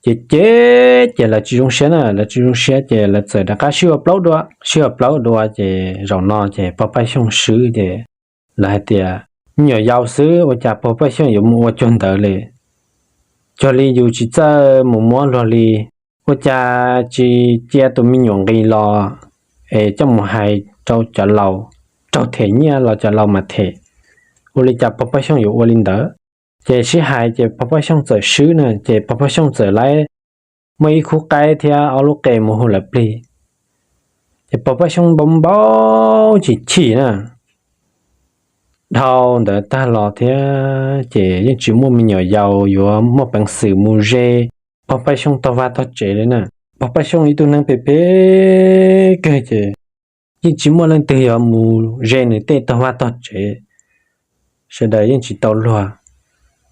Ces ces ces lawv tsis zoo siab na, lawv tsis zoo siab ces lawv txawm rov qab sib ua plaub dua, sib ua plaub dua ces zaum no ces Pog Paj Xyooj swb ces lawv hais tias, me nyuam yaus xwb ua cas Pog Paj Xyooj yuav mus ua cuag ntawd li? Cuag li yus tsis txawj mus muab luag li, ua cas tsis cia tus me nyuam nqis los es coj mus hais rau cov laus, raug them nyiaj los cov laus mas them. Ua li cas Pog Paj Xyooj yuav ua li ntawd? Ces sib hais ces Pog Paj Xyooj txawm swb na, ces Pog Paj Xyooj txawm laib muaj ib khub qaib thiab ob lub qe mus hu lawv plig. Ces Pog Paj Xyooj npau npau chim chim na, dhau ntawd tag los thiab ces yeej tsis muaj me nyuam yaus yuav muaj peev xwm mus ze Pog Paj Xyooj tog vaj tog tsev li na. Pog Paj Xyooj ib tug neeg phem phem kawg ces yeej tsis muaj leej twg yuav mus ze nws tej tog vaj tog tsev, sawv daws yeej tsis tau luag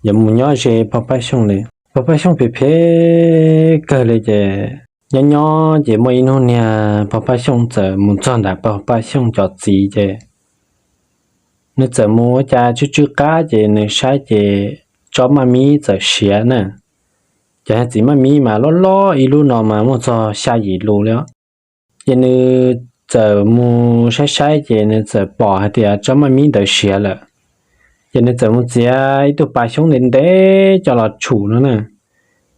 yuav mus nyob ze Pog Paj Xyooj li. Pog Paj Xyooj phem phem kawg li ces nyob nyob ces muaj ib hnub niag Pog Paj Xyooj txawm mus txog ntawm Pog Paj Xyooj cov txiv ces nws txawm mus ua cas tsw tsw qab ces nws saib ces tsob maj mib txawm siav na. Cov txiv maj mib mas loj loj ib lub no mas muaj txog xya yim lus li. Ces nws txawm mus saib saib ces nws txawm pom hais tias tsob maj mib ntawd siav lawm. Ces nws txawm mus txiav ib tug pas xyoob ntev ntev coj los tshum no na.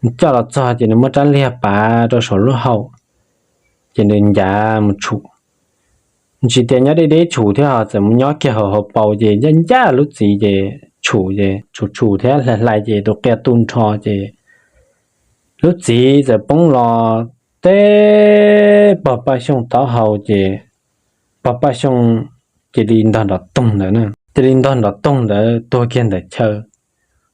Nws coj los txog ces nws muab rab liag pav rau saum lub hau, ces nws ncav mus tshum. Tsis tias nyob deb deb tshum thiab ho txawm mus nyob kiag hauv hauv paus ces ncaj ncaj lub txiv ces tshum ces tshum tshum thiab hlais hlais ces tus qia tu nrho ces lub txiv txawm poob los teb Pog Paj Xyooj taub hau ces Pog Paj Xyooj cia li ntog nrov toog ntawd na, cia li ntog nrov toog ntawd tuag kiag ntawm chaw.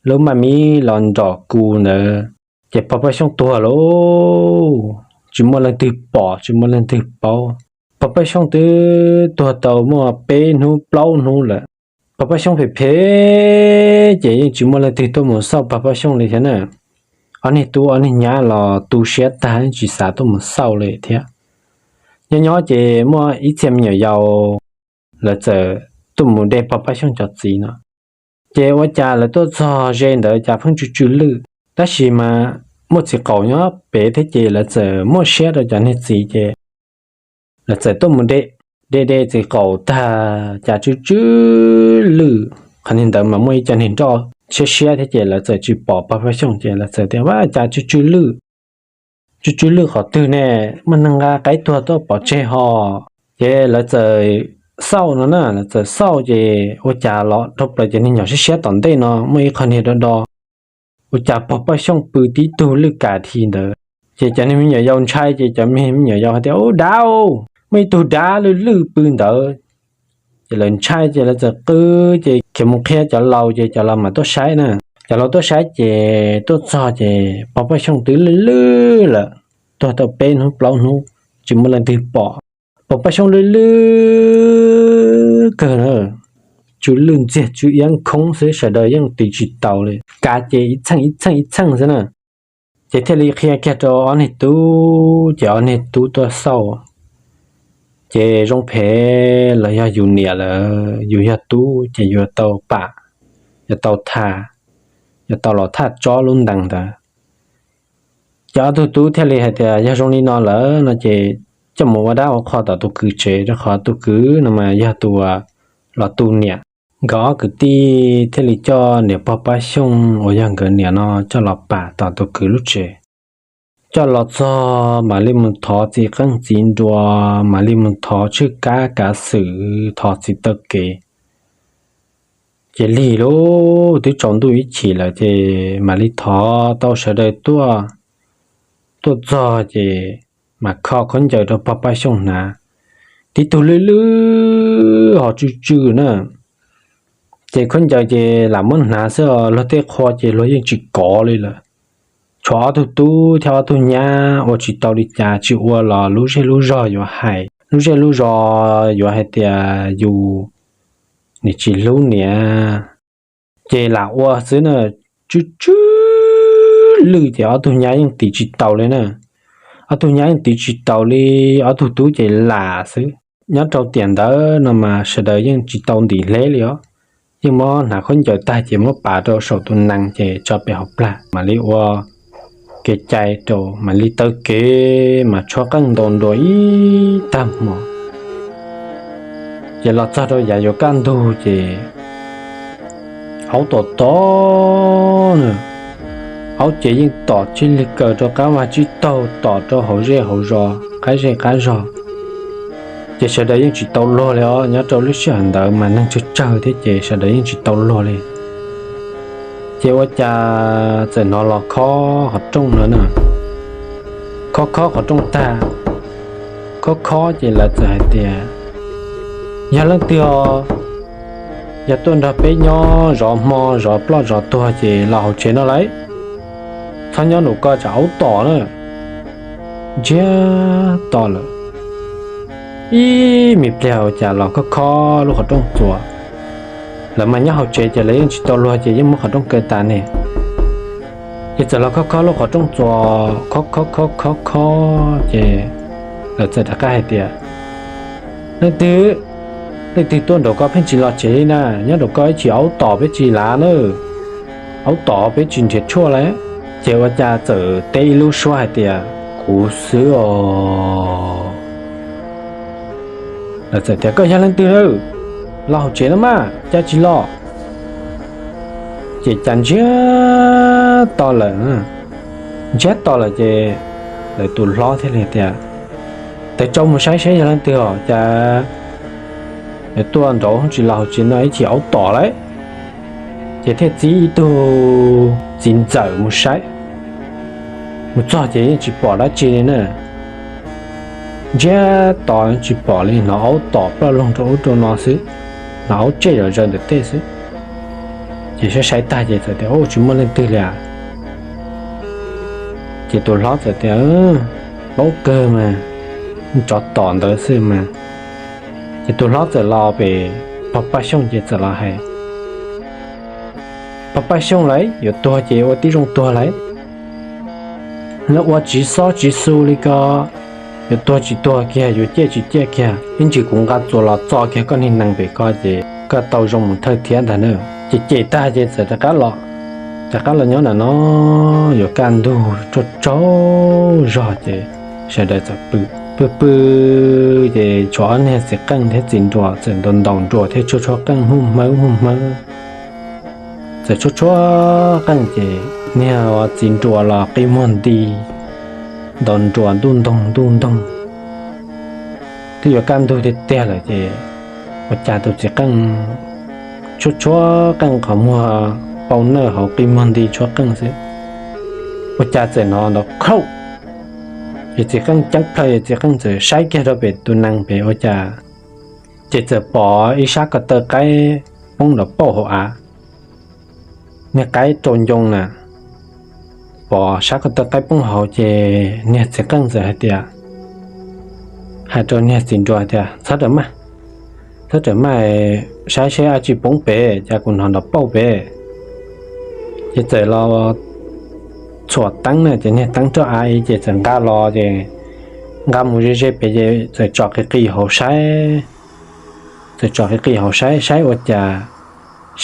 Lub maj mib los nrom ku ntawd ces Pog Paj Xyooj tuag lauj, tsis muaj leej twg pom tsis muaj leej twg paub. Pog Paj Xyooj twb tuag tau muaj peb hnub plaub hnub lawm. Pog Paj Xyooj phem phem ces yeej tsis muaj leej twg tuaj mus xauj Pog Paj Xyooj li thiab na. Ob niag tub ob niag nyab los tu siab tag yeej tsis xav tuaj mus xauj li thiab. Nyob nyob ces muaj ib txhia me nyuam yaus lawv txawm tuaj mus de Pog Paj Xyooj cov txiv no. Ces ua cas lawv tuaj txog ze ntawd cas pheej tsw tsw lwj, tab sis mas muaj txiv qaum nyob pem thiab ces lawv txawm muaj siab rau cov niag txiv ces lawv txawm tuaj mus de, de de txiv qaum tag cas tsw tsw lwj. Qhov niag ntawd mas muaj ib co niag nroj siab siab thiab ces lawv txawm tsis pom Pog Paj Xyooj ces lawv txawm tias, Vaj, cas tsw tsw lwj, tsw tsw lwj qhov twg ne? Muaj neeg nqa qaib tuag tuaj pov tseg ho. Ces lawv txawm xauj no na, lawv txawm xauj ces ua cas los dhau plaws cov niag nyom siab siab tom ntej no muaj ib qho niag do do, ua cas Pog Paj Xyooj pw tib tug lwj kam thi ntawd. Ces cov niag me nyuam yaus ntshai ces cov me nyuam yaus hais tias, Ub, dav, muaj ib tug dav lwj lwj pw ntawd. Ces lawv ntshai ces lawv txawm qw, ces khiav mus qhia cov laus ces cov laus mam tuaj saib na. Cov laus tuaj saib ces tuaj txog ces Pog Paj Xyooj twb lwj lwj lawm, tuag tau peb hnub plaub hnub tsis muaj leej twg pom. Pog Paj Xyooj lwj lwj kawg na, tsw lwj ntxiag tsw iab khoob xwb, sawv daws yeej tiv tsis taus li, kav ces ib txheej ib txheej ib txheej xwb na. Ces thiaj li qhia kiag rau ob niag tub ces ob niag tub tuaj xauj. Ces zoo phem los yog yus niam lawm yus yog tub ces yuav tau pam, yuav tau tham, yuav tau los thaj tsob lub ntees ntawd. Ces ob tug tub thiaj li hais tias, Yog zoo li no lawm no ces coj mus ua dab ua qho tom tus kwv tsev, rau qhov tus kwv no mas yog tus uas los tu niam. Nkawd ob kwv tij thiaj li coj niam Pog Paj Xyooj uas yog nkawd niam no coj los pam tom tus kwv lub tsev. Coj los txog mam li mus thov txiv qeej txiv nruas, mam li mus thov tshwj kab kav xwm, thov txiv taw kev. Ces lig lub twb tsaus ntuj ib chim lawm ces mam li thov tau sawv daws tuaj. Tuaj txog ces mam kho khaub ncaws rau Pog Paj Xyooj hnav. Tib tug lwj lwj ho tsw tsw na. Ces khaub ncaws ces lam muab hnav xwb os, luag tej qhua ces luag yeej tsis kov li lawm. Tshuav ob tug tub thiab ob tug nyab ua tsis tau li cas, tsis ua los lub zej lub zog yuav hais, lub zej lub zog yuav hais tias yus nim tsis hlub niam. Ces lam ua xwb na, tsw tsw lwj ces ob tug nyab yeej tiv tsis taus li na. Ob tug nyab yeej tiv tsis taus li, ob tug tub ces lam xwb. Nyob rau tiam ntawd no mas sawv daws yeej tsis tau ntim hleb li os. Yeej muab hnav khaub ncaws tag ces muab pav rau saum tus nees ces tso pem hauv plag mam li ua kev cai rau, mam li taw kev mas tshuab qeej ntaus nruas ib tag hmo. Ces los txog rau yav yuav kaj ntug ces aub tom tom na, aub ces yeej tom tsis lig kaws rau qab vag tsib taug, tom rau hauv zej hauv zos, qab zej qab zog. Ces sawv daws yeej tsis tau luag li os, nyob rau lub sij hawm ntawd mas neeg tsawg tsawg thiab ces sawv daws yeej tsis tau luag li. Ces ua cas txawm hnov los khob qhov rooj no na, khob khob qhov rooj tag, khob khob ces lawv txawm hais tias, Yog leej twg os? Yog tuaj nrog peb nyob zov hmo zov ploj zov tuag ces los hauv tsev no lauj, txhob nyob nraum ko tsam aub tom na. Ntsiag to lawm, ib me pliag ua cas los khob khob lub qhov rooj txuas. Lawv mas nyob hauv tsev ces lawv yeej tsis tau luag ces yeej muab qhov rooj kaw tas ne. Ces txawm los khob khob lub qhov rooj txuas, khob khob khob khob khob ces lawv txawm rov qab hais tias, Leej twg, leej twg tuaj nraum ko pheej tsis los tsev li na? Nyob nraum ko ib chim aub tom peb tsis lav na, aub tom peb tsis nrhiav tshuaj lauj. Ces ua cas txawm teb ib lub suab hais tias, Kuv xwb os. Lawv txawm tias, Koj yog leej twg na? Los hauv tsev no mas cas tsis los? Ces cas ntsiag to lawm, ntsiag to lawm ces lawv tus hlob thiaj li tias, Taws tsau mus saib saib yog leej twg os, cas tuaj nraud tsis los hauv tsev no ib chim aub tom lauj. Ces thiaj txib ib tug txiv ntxawm mus saib. Mus txog ces yeej tsis pom dab tsi li na. Ntsiag to tsis pom li, hnov aub tom ploj loog rau ub rau no xwb, hnov aub tsej zom zaws ntawm tej xwb. Ces saib saib tag ces txawm tias, Ub, tsis muaj leej twg li as. Ces tus hlob txawm tias, Paub kawg mas, tsov tom ntawd xwb mas. Ces tus hlob txawm los pem pog Paj Xyooj ces txawm los hais, pog Paj Xyooj lauj, yuav tuag ces ua tib zoo tuag lauj, ua tsiv xob tsiv xu li ko, yuav tuag tsis tuag kiag, yuav ciaj tsis ciaj kiag, ib ntsis kuv nqa txuas los txo kiag koj niag nees pem ko ces koj tau zoo mus thawj thiab ntag na. Ces cem tag ces txawm rov qab los, rov qab los nyob ntawm no yuav kaj ntug tsaug tsaug zog ces sawv daws txawm pw, pw pw ces tshuav ob niag txiv qeej thiab txiv nruas txawm ntaus ntaus nruas thiab tshuab tshuab qeej hmub hmawb hmub hmawb. Txawm tshuab tshuab qeej ces niag txiv nruas los qi muag nti ntaus nruas ntuj ntoog ntuj ntoog. Twb yuav kaj ntug tiag tiag lawm ces ua cas tus txiv qeej tshuab tshuab qeej qhov muag pau nawj hauv qi muag nti tshuab qeej xwb, ua cas txawm hnov nrov khauj. Ces txiv qeej ceeb plaws, txiv qeej txawm saib kiag rau pem tus nees pem ua cas, ces txawm pom ib sab ko taw qaib poob nrov pauj hauv av. Niag qaib rau ncoo na, pom sab ko taw qaib poob hauv ces niag txiv qeej txawm hais tias, hais rau niag txiv nruas tias, txhob rawm maj, txhob rawm maj, saib seb dab tsi poob pem, cas kuv hnov nrov pauj pem. Ces txawm los txhuam teeb na, ces niag teeb roj av ces txawm nqa los ces nqa mus ze ze pem ces txawm tsom qis qis hauv saib, txawm tsom qis qis hauv saib saib ua cas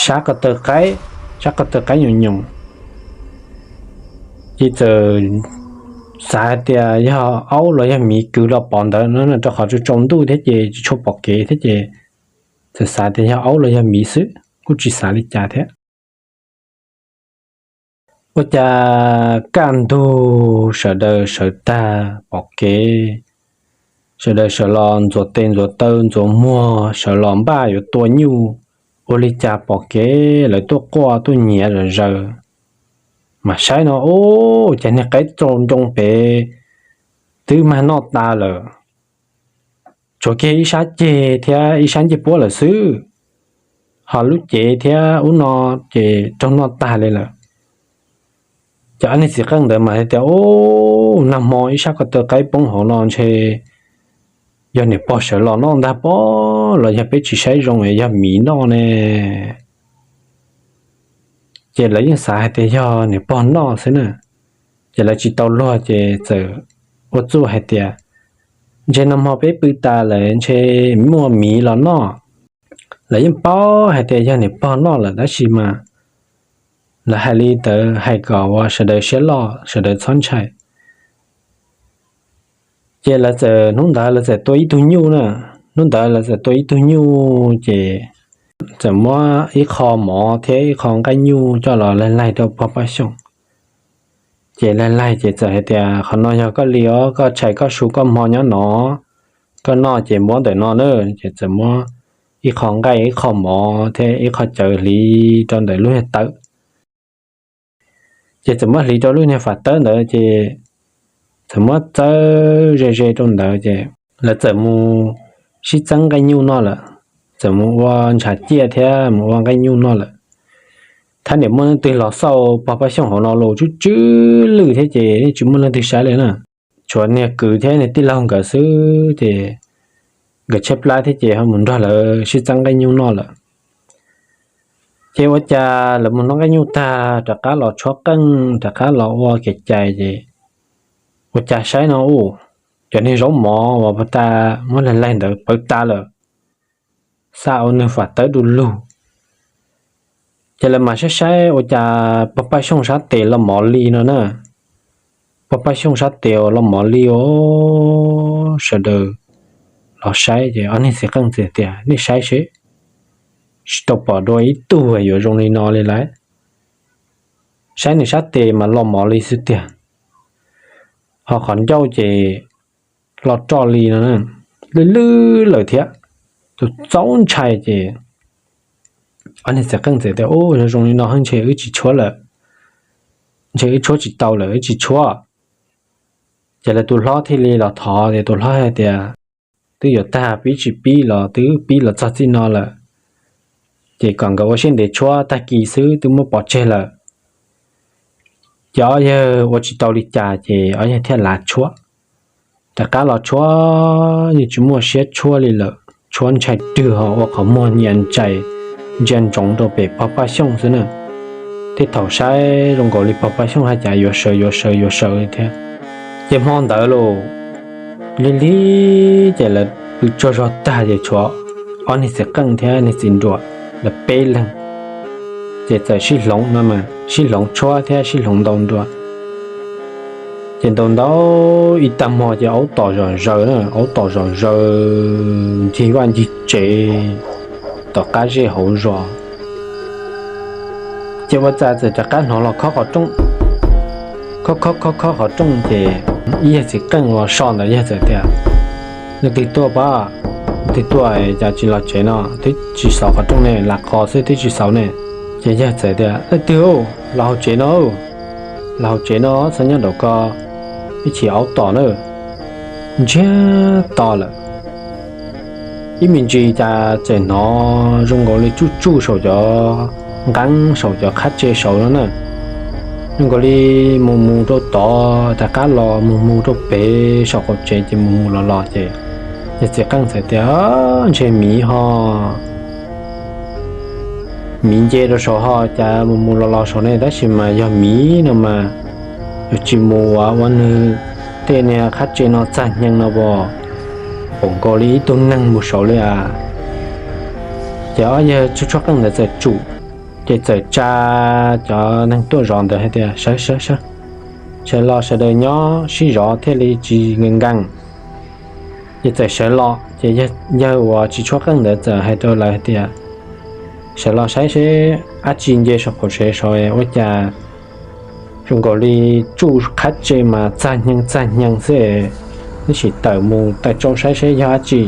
sab ko taw qaib, sab ko taw qaib nyoos nyoos. Ces txawm xav hais tias yog aub los yog miv kwv los pov ntawd no rau qhov tsaus ntuj thiab ces tsis tshua pom kev thiab ces txawm xav tias yog aub los yog miv xwb, kuj tsis xav li cas thiab. Ua cas kaj ntug sawv daws sawv tag pom kev, sawv daws sawv los ntxuav tes ntxuav taw ntxuav muag sawv los npaj yuav tua nyuj, ua li cas pom kev lawv tuaj quaj tuaj nyiav zom zaws. Mas saib no ua cas niag qaib rau ncoo pem twb mag noj tas lawm, tshuav kiag ib sab ceg thiab ib sab ncej puab lawm xwb, ho lub cev thiab ub no ces raug noj tag li lawm. Ces ob niag txiv qeej ntawd mas hais tias, ub, nag hmo ib sab ko taw qaib poob hauv no ntshe yog niam pog sawv los noj ntag pob, los yog peb tsis saib zoo es yog miv noj ne. Ces lawv yeej xav hais tias yog niam pog noj xwb na. Ces lawv tsis tau luag ces txawm ua txuj hais tias, ntshe nag hmo peb pw tas lawm ntshe muaj miv los noj. Lawv yeej paub hais tias yog niam pog noj lawm tab sis mas lawv hais li ntawd hais kom ua sawv daws siab loj sawv daws txhob ntshai. Ces lawv txawm, hnub ntawd lawv txawm tua ib tug nyuj na, hnub ntawd lawv txawm tua ib tug nyuj ces txawm muab ib qho mov thiab ib qho nqaij nyuj coj los laig laig rau pog Paj Xyooj. Ces laig laig ces txawm hais tias, qhov no yog koj li os, koj tshais koj su koj hmo nyob no, koj noj ces muab ntawm no na. Ces txawm muab ib qho nqaij ib qho mov thiab ib qho cawv hliv rau ntawm lub niag tawb. Ces txawm muab hliv rau lub niag fam tawb ntawd ces txawm muab txawb ze ze rau ntawd ces lawv txawm mus sib txeeb nqaij nyuj noj lawm, txawm mus ua ntshav ciaj thiab mus ua nqaij nyuj noj lawm. Thab niam muaj leej twg los xauj pog Paj Xyooj hauv no los tsw tsw lwj thiab ces yeej tsis muaj leej twg saib li na. Tshuav niag kwv thiab niag tij laug nkawd xwb ces nkawd tshaib plab thiab ces ho mus nrog lawv sib txeeb nqaij nyuj noj lawm. Ces ua cas lawv mus noj nqaij nyuj tag rov qab los tshuab qeej rov qab los ua kev cai ces ua cas saib no ub, cov niag zaub mov uas pog ta muab laig laig ntawd pawv tas lawm, xa ua nws fam tawb du lug. Ces lawv mam saib saib ua cas pog Paj Xyooj sab tes los mov li no na. Pog Paj Xyooj sab tes los mov li os. Sawv daws los saib ces ob niag txiv qeej txawm tias, nej saib seb, tsis tau pom dua ib tug yuav zoo li no li lawm. Saib nws sab tes mas los mov li xwb tiag, ho qhov ncauj ces los roj li no, lwj lwj lawm thiab. Tus txaus ntshai ces ob niag txiv qeej txawm tias, ub, yog zoo li no ntshe wb tsis tshuab lawm, ntshe wb tshuab tsis tau lawm, wb tsis tshuab. Ces lawv tus hlob thiaj li los thov ces tus hlob hais tias, twb yuav tag pib tsis pib los twb pib los txog txij no lawm, ces kom nkawd ua siab ntev tshuab, tag kis xwb twb muab pov tseg lawm. Ces ob yawg ua tsis tau li cas ces ob yawg thiaj lav tshuab. rov qab los tshuab yeej tsis muaj siab tshuab li lawm, tshuab ntshai rwg ho ua qhov muag nyias ntsais ntsia ntsoov rau pem pog Paj Xyooj xwb na. Tej thaum saib zoo nkaus li pog Paj Xyooj haj cas yuav sawv yuav sawv yuav sawv li thiab. Ces hmo ntawd los lig lig ces lawv pw tsaug zog tag ces tshuav ob niag txiv qeej thiab niag txiv nruas lawv peb leeg, ces txawm sib hloov no mas sib hloov tshuab thiab sib hloov ntaus nruas. Ces ntaus ntaus ib tag hmo ces aub tom zom zaws na, aub tom zom zaws ncig vaj ncig tsev tom qab zej hauv zos. Ces ua cas txawm rov qab hnov los khob qhov rooj, khob khob khob khob qhov rooj ces ib yawg txiv qeej uas so ntawd yawg txawm tias, Leej twg tuaj pab? Leej twg tuaj cas tsis los tsev no? Twb tsis xauv qhov rooj ne, lam qhov xwb twb tsis xauv ne. Ces yawg txawm tias, Leej twg los hauv tsev no? Los hauv tsev no, txhob nyob nraum ko, ib chim aub tom na. Ntsiag to lawm. Ib me ntsis cas txawm hnov zoo nkaus li tsuj tsuj saum cov nqeeb saum cov qhab tse saud no na, zoo nkaus li mus mus rau tod rov qab los mus mus rau pem saum qaum tsev ces mus mus los los ces yawg txiv qeej txawm tias, Ntshe miv ho, miv nce rau saud ho cas mus mus los los saud ne, tab sis mas yog miv no mas yuav tsis mus ua ua nws tej niag qhab tse no txag hneev no as, pom nkaus li ib tug neeg mus saud li as. Ces ob yawg tshuab tshuab qeej ntawd txawm tsum, ces txawm tsa cov neeg tuaj zov ntawd hais tias, Sawv, sawv, sawv, sawv los sawv daws nyob sib zov thiaj li tsis nkees nkees. Ces txawm sawv los ces yawg uas tsis tshuab qeej ntawd txawm hais rau lawv hais tias, Sawv los saib seb dab tsi nce saum qaum tsev saud ua cas zoo nkaus li tsuj qhab tse mas txag hneev txag hneev xwb, tab sis tawm mus tawm tsau saib seb yog dab tsi.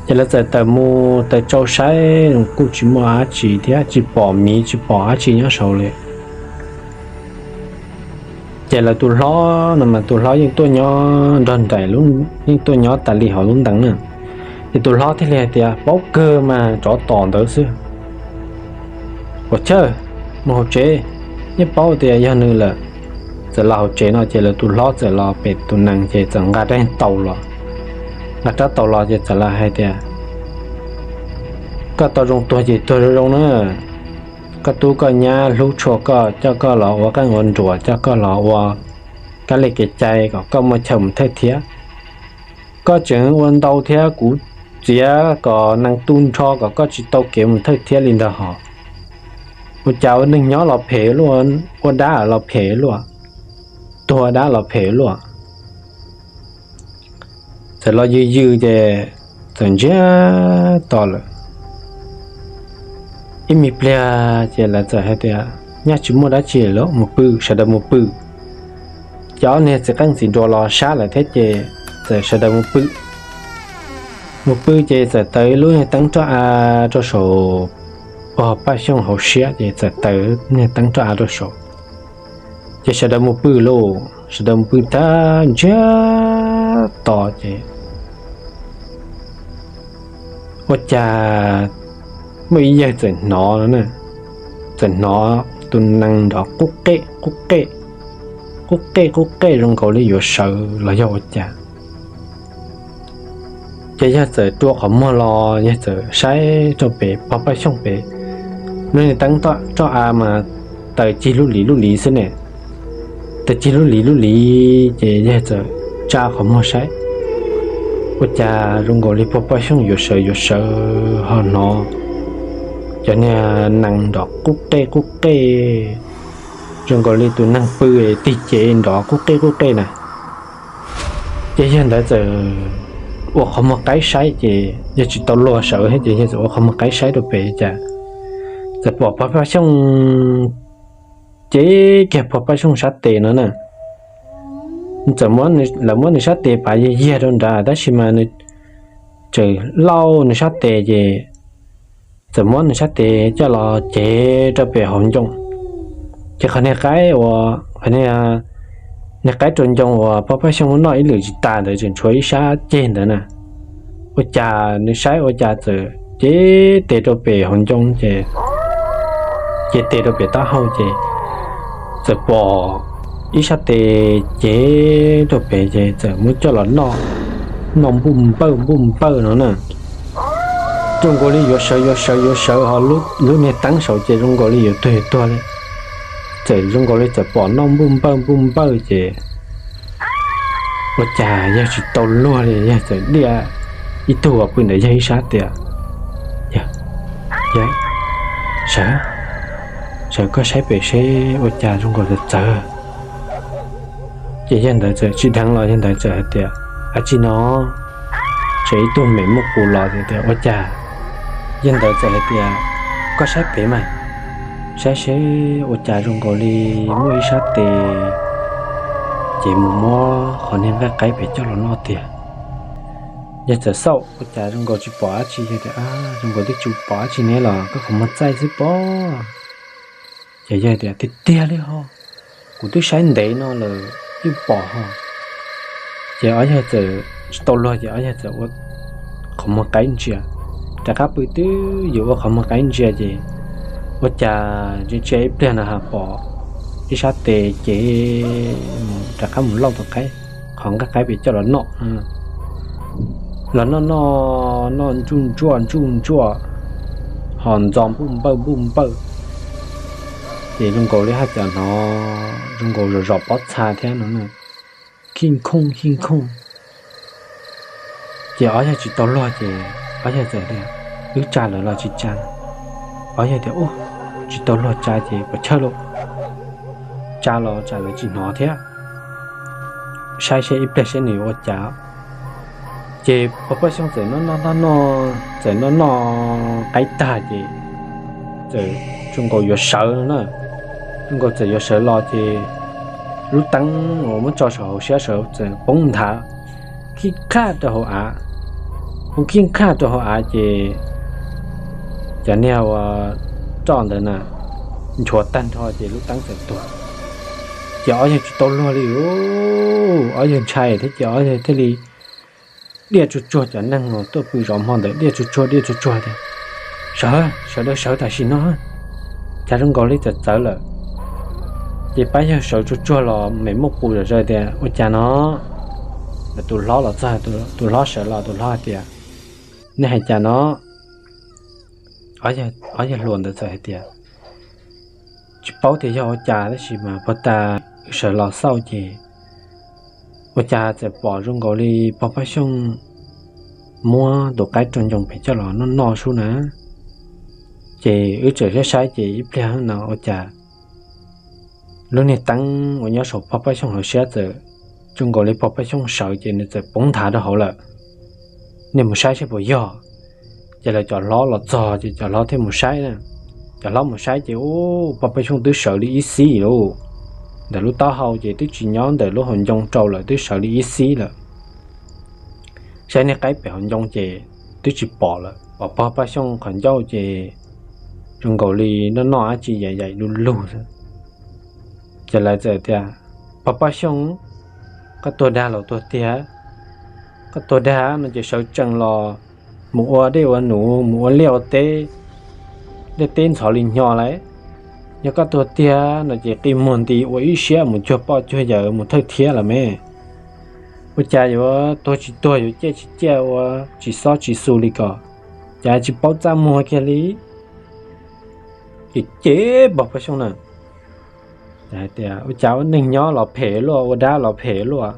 Ces lawv txawm tawm mus tawm tsau saib kuj tsis muaj dab tsi thiab, tsis pom miv tsis pom dab tsi nyob saud li. Ces lawv tus hlob no mas tus hlob yeej tuaj nyob nrog nraim, yeej tuaj nyob tas li hauv lub ntees na. Ces tus hlob thiaj li hais tias, Paub kawg mas, tsov tom ntawd xwb. Ua chawj, mus hauv tsev, yeej paub tias yog nws lawm. Txawm los hauv tsev no ces lawv tus hlob txawm los pem tus nees ces txawm nqa rab taus los. Nqa rab taus los ces txawm los hais tias, Koj tau zoo tuag ces tuag zoo zoo na. Koj tub koj nyab hlub tshua koj, coj koj los ua qeej ua nruas, coj koj los ua kab li kev cai kom koj muaj chaw mus thawj thiab. Koj tseem ua ntau thiab, kuv txiav kom nees tu nrho kom koj tsis tau kev mus thawj thiab li ntag hos. Ua cas ua neeg nyob los phem luaj, ua dab los phem luaj, tuag dab los phem luaj. Txawm los yws yws ces txawm ntsiag to lawm. Ib me pliag ces lawv txawm hais tias, Nyaj tsis muaj dab tsi lawm, mus pw, sawv daws mus pw. Ces ob niag txiv qeej txiv nruas los sab lawm thiab ces txawm sawv daws mus pw. Mus pw ces txawm taws lub niag teeb roj av rau saum pog Paj Xyooj hauv siab ces txawm taws niag teeb roj av rau saum. Ces sawv daws mus pw lauj, sawv daws mus pw tag ntsiag to ces ua cas muaj ib yawg txawm hnov no na, txawm hnov tus nees nrov qub qej qub qej, qub qej qub qej zoo nkaus li yuav sawv los yog ua cas. Ces yawg txawm rua qhov muag los yawg txawm saib rau pem pog Paj Xyooj pem lub niag teeb roj av mas taws cig lub lis lub lis xwb ne. Taws cig lub lis lub lis ces yawg txawm tsa qhov muag saib, ua cas zoo nkaus li pog Paj Xyooj yuav sawv yuav sawv ho hnov cov niag nees nrov qub qej qub qej, zoo nkaus li tus neeg pw tig cev nrov qub qej qub qej na. Ces yawg ntawd txawm ua qhov muag qaib saib ces yawg tsis tau luag sawv thiab ces yawg txawm ua qhov muag qaib saib rau pem cas txawm pom pog Paj Xyooj, ces kiag pog Paj Xyooj sab tes no na, txawm lawv muab nws sab tes pav yiag yiag rau nrad tab sis mas nws tseem lauj nws sab tes ces txawm muab nws sab tes coj los cev rau pem hauv ncoo. Ces qhov niag qaib uas, qhov niag qaib rau ncoo uas pog Paj Xyooj muab noj ib lwm tsis tas ntawd tseem tshuav ib sab ceg ntawd na. Ua cas nws saib ua cas txawm cev tes rau pem hauv ncoo ces, cev tes rau pem taub hau ces txawm pom ib sab tes cev tuaj pem ces txawm muab coj los noj, noj npuj npawj npuj npawj no na. Zoo nkaus li yuav sawv yuav sawv yuav sawv ho lub niag teeb saud ces zoo nkaus li yuav tuag yuav tuag li. Txawm zoo nkaus li txawm pom noj npuj npawj npuj npawj ces ua cas yawg tsis tau luag li, yawg txawm diaj ib tug uas pw ntawm yawg ib sab tias, Yawg, sawv, sawv koj saib pem seb ua cas zoo nkaus txawv txawv. Ces yawg ntawd txawm tsis dheev los yawg ntawd txawm hais tias, Ab tsi no, tseem ib tug me muaj qus los tias ua cas. Yawg ntawd txawm hais tias, Koj saib pem mas, saib seb ua cas zoo nkaus li muaj ib sab tes ces mus muab qhov niag nqaij qaib pem coj los noj tiag. Yawg txawm xauj ua cas zoo nkaus tsis pom dab tsi, yawg tias, Zoo nkaus twb tsis pom dab tsi ne los koj qhov muag txaij xwb pob. Ces yawg tias, Tiag tiag li ho, kuv twb saib ntev no lawm yeej pom ho. Ces ob yawg txawm tsis tau luag ces ob yawg txawm ua qhov muag qaib ntsia, rov qab pw twb yuav ua qhov muag qaib ntsia ces ua cas ntsia ntsia ib pliag no ha pom ib sab tes ces mus rov qab mus lauj tus qaib, qhov nqaij qaib pem coj los noj. Los noj noj noj ntsuj ntsuaj ntsuj ntsuaj, ho ntxo npuj npawj npuj npawj. Ces zoo nkaus li haj cas hnov zoo nkaus zom zom pob txha thiab no, khij khooj khij khooj. Ces ob yawg tsis tau luag ces ob yawg txawm tias, Wb tsa lawv los tsis tsa? Ob yawg tias, Ub, tsis tau luag tsa ces puas chawj lauj, tsa los tsam lawv tsis hnov thiab, saib seb ib pliag seb nws yuav ua cas. Ces pog Paj Xyooj txawm noj noj noj noj, txawm noj noj qaib tag ces txawm zoo nkaus yuav sawv no na. Zoo nkaus txawm yuav sawv los ces lub teeb uas muab tso saum hauv siab sawv txawm poob nthav khib qhaj rau hauv av. Poob khib qhaj rau hauv av ces cov niag uas roj ntawd na nchuav tag nrho ces lub teeb txawm tuag. Ces ob yawg tsis tau luag li, ob yawg ntshai thiab ces ob yawg thiaj li diaj tsuag tsuag, cov neeg uas tuaj pw zov hmo ntawd diaj tsuag tsuag diaj tsuag tsuag tias, Sawv, sawv daws sawv tam sim no, cas zoo nkaus li txawv txawv lawm. Ces pab yawg sawv tsuag tsuag los me muaj qus zom zaws tias, Ua cas no? Tus hlob los txog, tus hlob sawv los tus hlob hais tias, Nej hais cas no? Ob yawg hluas ntawd txawm hais tias, Tsis paub tias yog ua cas tab sis mas puag ta wb sawv los xauj ces ua cas txawm pom zoo nkaus li pog Paj Xyooj muab tus qaib rau ncoo pem coj los noj noj sub na. Ces wb txawm saib saib ces ib pliag no ua cas lub niag teeb uas nyob saum pog Paj Xyooj hauv siab txawm zoo nkaus li pog Paj Xyooj sawv ces nws txawm poob nthav rau hauv lawm. Nej mus saib saib puas yog. Ces lawv cov hlob los txog ces cov hlob thiaj mus saib na. Cov hlob mus saib ces ub, pog Paj Xyooj twb sawv li ib xib lauj. Ntawm lub taub hau ces twb tsis nyob ntawm lub hauv ncoo rau lawm, twb sawv li ib xib lawm. Saib niag qaib pem hauv ncoo ces twb tsis pom lawm, pom pog Paj Xyooj qhov ncauj ces zoo nkaus li noj noj dab tsi yaim yaim lug lug xwb. Ces lawv txawm tias, Pog Paj Xyooj, koj tuag dag los tuag tiag? Koj tuag dag no ces sawv tsees los mus ua dej ua num, mus ua liaj ua teb, liaj teb ntxhov li hnyo lauj. Yog koj tuag tiag no ces qi muag nti ua ib siab mus cuag poj cuag yawm mus thawj thiab los me. Ua cas yuav tuag tsis tuag, yuav ciaj tsis ciaj, ua tsis xob tsis xu li ko, cas tsis paub txaj muag kiag li. Ces cem pog Paj Xyooj na, hais tias, Ua cas ua neeg nyob los phem luaj, ua dab los phem luaj.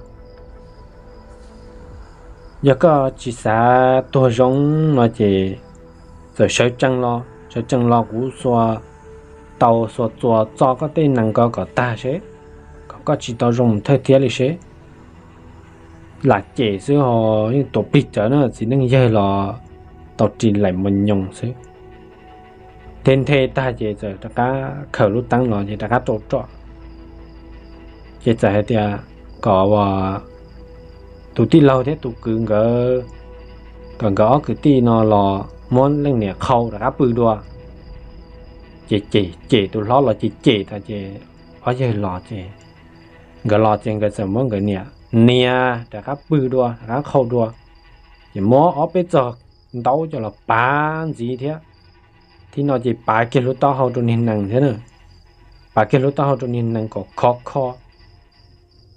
Yog koj tsis xav tuag zoo no ces txawm sawv tsees los, sawv tsees los kuv xuas taus xuas txuas txo koj tej nees ko kom tag seb, kom koj tsis tau zoo mus thawj thiab li seb. Lam cem xwb ho yeej tuam plig rawv na, txiv neej yawg los tau ris laim mos nyoos xwb. Nthe nthe tag ces txawm rov qab khaws lub teeb los ces rov qab rau roj. Ces txawm hais tias kom tus tij laug thiab tus kwv nkawd, kom nkawd ob kwv tij no los muab leej niam qhau rov qab pw dua. Ces cem cem tus hlob los ces cem tas ces ob yawg los ces nkawd los ces nkawd txawm muab nkawd niam nias rov qab pw dua, rov qab qhau dua. Ces muab ob peb txog ntaub coj los pav ntxiv thiab. Thib no ces pav kiag lub taub hau rau niag nees thiab na, pav kiag lub taub hau rau niag nees kom khov kho.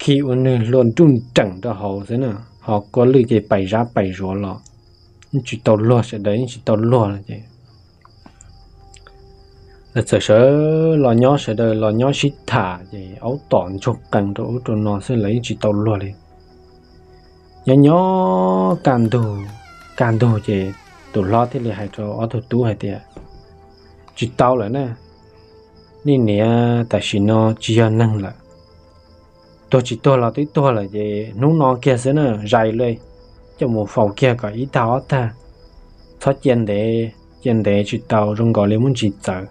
khi ua nwg hlua nruj nreem rau hauv xwb na, ho kua lwj ces pais zab pais zuav los, yeej tsis tau luag, sawv daws yeej tsis tau luag ces lawv txawm sawv los nyob, sawv daws los nyob sib tham ces aub tom ntsuag qees rau ub rau no xwb, lawv yeej tsis tau luag li. Nyob nyob kaj ntug, kaj ntug ces tus hlob thiaj li hais rau ob tug tub hais tias, tsis tau lawm na, nej niam tam sim no tsis yog neeg lawm. Tuag tsis tuag los twb tuag lawm ces hnub no kiag xwb na, zais li, coj mus faus kiag kom ib tag ob tag, txhob cia ntev, cia ntev tsis tau, zoo nkaus li muaj ntsis txawv.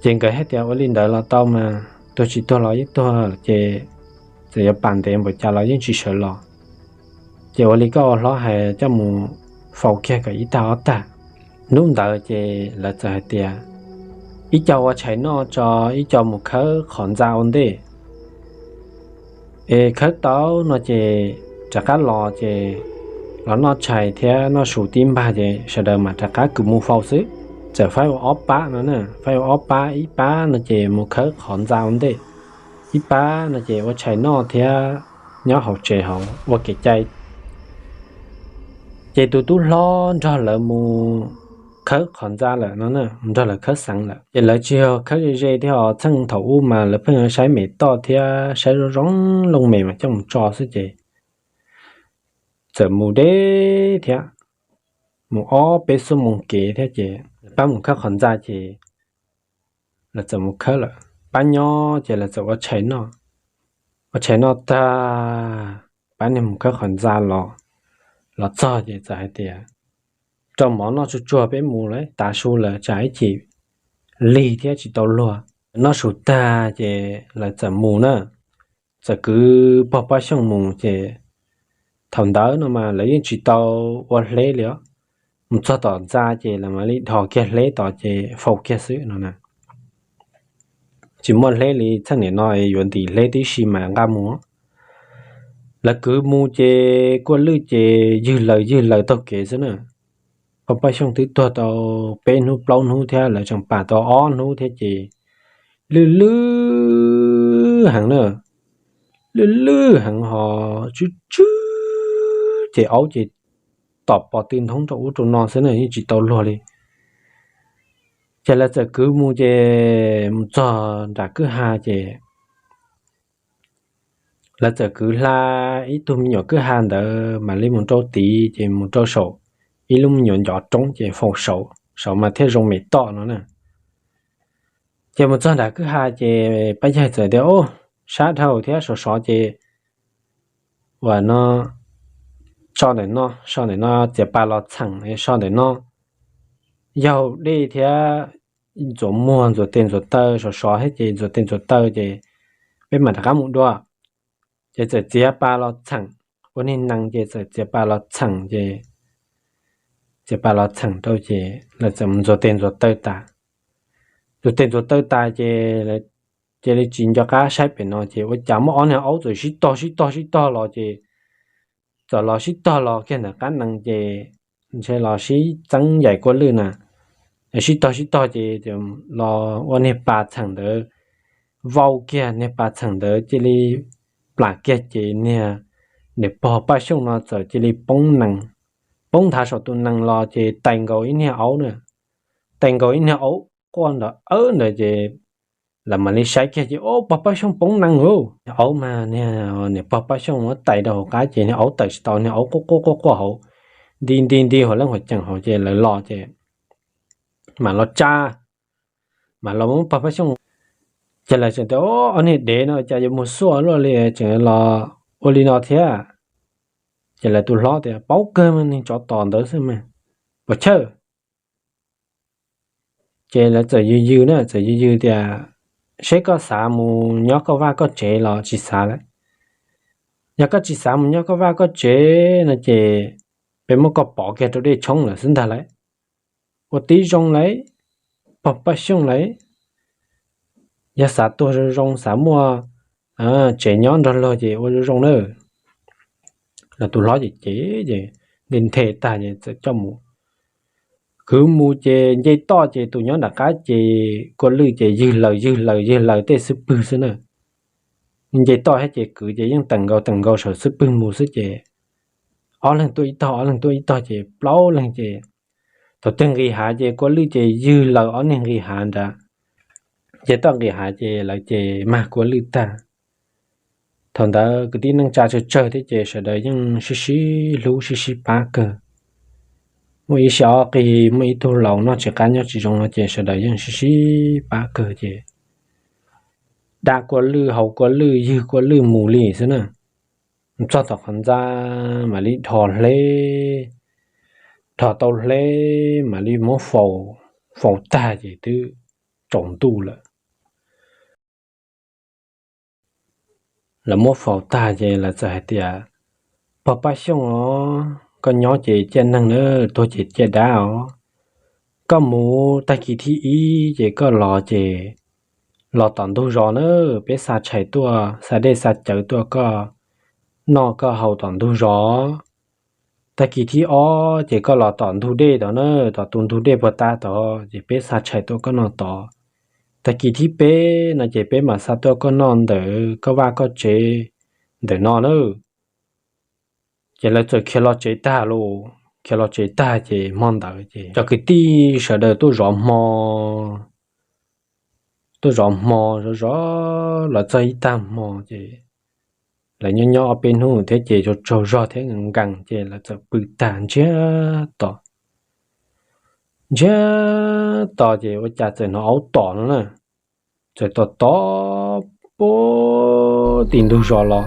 Ces nkawd hais tias, ua li ntawd los tau mas, tuag tsis tuag los yeej tuag ces txawm yuav pam ntev npaum cas los yeej tsis sawv los. Ces ua li koj ua hlob hais, coj mus faus kiag kom ib tag ob tag. Hnub ntawd ces lawv txawm hais tias, ib co ua tshais noj tso, ib co mus khawb qhov ntxa ua ntej. Es khawb tau no ces rov qab los ces los noj tshais thiab noj su tib npag ces sawv daws mam rov qab kwv mus faus xwb. Txawm faib ua ob pab no na, faib ua ob pab, ib pab no ces mus khawb qhov ntxa ua ntej, ib pab no ces ua tshais noj thiab nyob hauv tsev hauv ua kev cai. Ces tus tub hlob nrog lawv mus khawb qhov ntxa lawm no, nrog lawv khawb xeev lawm. Ces lawv tsis yog khawb ze ze thiab os, txheej thaum ub mas lawv pheej saib mem toj thiab saib zoo zoo looj mem mas coj mus tso xwb ces txawm mus deb thiab, mus ob peb xuab moos kev thiab ces pab mus khawb qhov ntxa ces lawv txawm mus khawb lawm. Pab nyob ces lawv txawm ua tshais noj, ua tshais noj tag, pab niag mus khawb qhov ntxa los, los txog ces txawm hais tias, rau mov noj tsuag tsuag peb mus lawm, tav su lawm tsam ib chim lig thiab tsis tau luag. Noj su tag ces lawv txawm mus na, txawm kwv pog Paj Xyooj mus ces thaum ntawd no mas lawv yeej tsis tau ua hleb li os. Mus txog tom ntxa ces lawv mam li dhos kiag hleb tod ces faus kiag xwb no na. Tsis muaj hleb li, txheej niam no yuav ntim hleb tib si mas nqa mus. Lawv kwv mus ces kua lwj ces ywg laws ywg laws taug kev xwb na. Pog Paj Xyooj twb tuag tau peb hnub plaub hnub thiab, lawv tseem pam tau ob hnub thiab ces lwj lwj heev na, lwj lwj heev ho tsw tsw ces aub ces tom pov tw nthoob rau ub rau no xwb na, yeej tsis tau luag li. Ces lawv txawm kwv mus ces mus txog nram kwj ha ces lawv txawm kwv hla ib tug me nyuam kwj ha ntawd mam li mus rau tid ces mus rau saum ib lub me nyuam ncov roob ces faus saud, saud mas thiaj zoo mem toj no na. Ces mus txog nram kwj ha ces pab yawg txawm tias, o, sab dhau thiab sov sov ces ua no, so ntawm no, so ntawm no txiav pas los txheem, so ntawm no yog dej thiab ntxuav muag ntxuav tes ntxuav taw, sov sov thiab ces ntxuav tes ntxuav taw ces peb mam rov qab mus dua. Ces txawm txiav pas los txheem, ua niag nees ces txawm txiav pas los txheem ces txiav pas los txheem rau ces lawv txawm mus ntxuav tes ntxuav taw tas. Ntxuav tes ntxuav taw tas ces cia li tsis nco qab saib pem no ces ua cas muaj ob niag aub txawm sib tog sib tog sib tog los ces txawm los sib tog los kiag ntawm qab nees ces ntshe los sib txeeb yaim kua lwj na. Sib tog sib tog ces los ua niag pas txheem ntawd vau kiag, niag pas txheem ntawd cia li plam kiag ces niag niam pog Paj Xyooj no txawm cia li poob nees, poob nthav saum tus nees los ces tais nkaus ib niag aub na, tais nkaus ib niag aub quaj nrov awb ntawd ces lawv mam li saib kiag ces, o, pog Paj Xyooj poob nees lauj. Aub mas niag niam pog Paj Xyooj muab tais rau hauv qab ces niag aub tawm tsis tau, niag aub quaj quaj quaj quaj hauv, nti nti nti hauv leej huam ceem hauv ces lawv los ces mam los tsa, mam los muab pog Paj Xyooj. Ces lawv tseem tias, o, ob niag dev no cas yuav muag xuaj luaj li tseem los ua li no thiab. Ces lawv tus hlob tias, paub kawg mas, niag tsov tom ntawd xwb mas, puas chawj. Ces lawv txawm yws yws na, txawm yws yws tias, seb koj xav mus nyob koj vaj koj tsev los tsis xav lawm? Yog koj tsis xav mus nyob koj vaj koj tsev no ces peb muab koj pov kiag rau dej tshoob lawm xwb ntag lauj. Ua tib zoo lauj, pog Paj Xyooj lauj, yog xav tuag zoo zoo, xav muaj tsev nyob nrog luag ces ua zoo zoo na. Lawv tus hlob ces cev ces nthe nthe tag ces txawm coj mus. Kwv mus ces nce toj ces tus nyob nram qab ces kua lwj ces ywg laws ywg laws ywg laws tej xub pwg xwb na. nce toj thiab ces kwv ces yeej teem nkaus teem nkaus saum xub pwg mus xwb ces ob leeg tuaj ib tog, ob leeg tuaj ib tog ces plaub leeg ces thaum twg nqis hav ces Kua Lwj ces ywg lawv ob niag nqis hav nrad. Ces toj nqis hav ces lawv ces mag Kua Lwj tag. Thaum ntawd kwv tij neej tsa tsawg tsawg thiab ces sawv daws yeej sib sib hlub sib sib pab kawg. Muaj ib sij ob qig muaj ib tug laus noj tsis qab nyob tsis zoo no ces sawv daws yeej sib sib pab kawg ces dab Kua Lwj haus Kua Lwj ywg Kua Lwj mus li xwb na. Txog tom qhov ntxa mam li dhos hleb, dhos tau hleb mam li muab faus, faus tag ces twb tsaus ntuj lawm. Lawv muab faus tag ces lawv txawm hais tias, Pog Paj Xyooj os, koj nyob ces ciaj neeg na, tuag ces ciaj dab os. Koj mus tag kis thib ib ces koj los ces los tom ntug zos na, peb xa tshais tuaj, xa dej xa cawv tuaj koj noj koj haus tom ntug zos. Tag kis thib ob ces koj los tom ntug dej tod na, tom tus ntug dej puag ta tod ces peb xa tshais tuaj koj noj tod. Tag kis thib peb no ces peb mam xa tuaj koj noj ntawm koj vaj koj tsev ntawm no na. Ces lawv txawm khiav los tsev tag lauj, khiav los tsev tag ces hmo ntawd ces cov kwv tij sawv daws tuaj zov hmo, tuaj zov hmo zov zov los txog ib tag hmo ces lawv nyob nyob ob peb hnub thiab ces tsaug tsaug zog thiab nkees ces lawv txawm pw tag ntsiag to. Ntsiag to ces ua cas txawm hnov aub tom no na, txawm tom tom puag tim ntug zos los,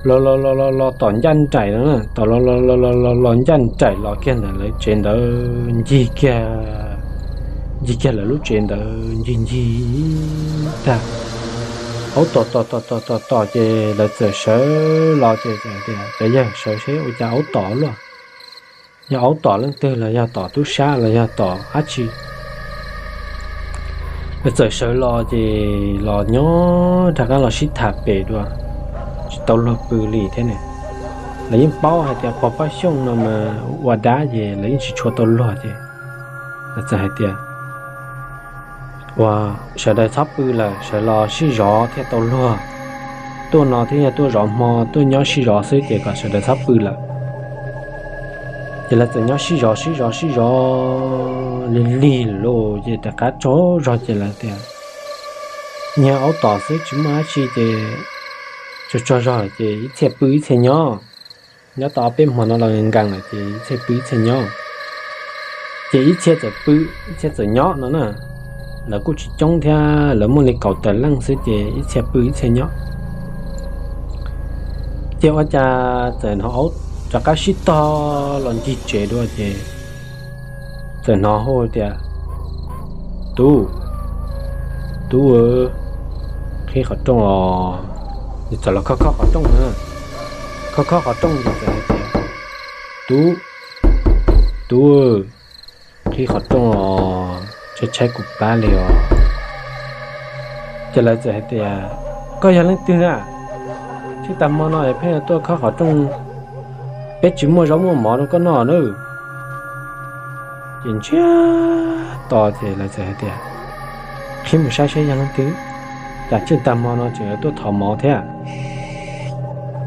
los los los los los tom ncaj nraim no na, tom los los los los los los ncaj nraim los kiag ntawm lawv tsev ntawd ncig kiag, ncig kiag lawv lub tsev ntawd ncig ncig tag. Aub tom tom tom tom tom tom ces lawv txawm sawv los ces tias, Cov yawg, sawv seb ua cas aub tom luaj, yog aub tom leej twg los yog tom tub sab los yog tom dab tsi? Lawv txawm sawv los ces los nyob rov qab los sib tham pem dua, tsis tau luag pw li thiab ne. Lawv yeej paub hais tias Pog Paj Xyooj no mas ua dab ces lawv yeej tsis tshua tau luag ces lawv txawm hais tias, Ua, sawv daws txhob pw lawm, sawv los sib zov thiaj tau luag. Tuaj no thiaj yog tuaj zov hmo, tuaj nyob sib zov xwb ces kom sawv daws txhob pw lawm. Ces lawv txawm nyob sib zov sib zov sib zov lig lig lawm ces rov qab tsaug zog ces lawv tias, Nyiag aub tom xwb tsis muaj dab tsi ces tsaug tsaug zog ces ib txhia pw ib txhia nyob. Nyob tau ob peb hmo no los nkees lawm ces ib txhia pw ib txhia nyob. Ces ib txhia txawm pw, ib txhia txawm nyob no na. Lawv kuj tsis coob thiab, lawv muaj li kaum tawm leej xwb ces ib txhia pw ib txhia nyob. Ces ua cas txawm hnov aub rov qab sib tog los ncig tsev dua ces txawm hnov hu tias, Tub, tub, qhib qhov rooj os. Nws txawm los khob khob qhov rooj na, khob khob qhov rooj ces txawm hais tias, Tub, tub, qhib qhov rooj os, tshaib tshaib kuv plab li os. Ces lawv txawm hais tias, Koj yog leej twg na? Txij tag hmo no es pheej tuaj khob qhov rooj, peb tsis muaj zaub muaj mov rau koj noj na. Ces ntsiag to ces lawv txawm hais tias, Qhib mus saib saib yog leej twg, cas txij tag hmo no tseem yuav tuaj thov mov thiab.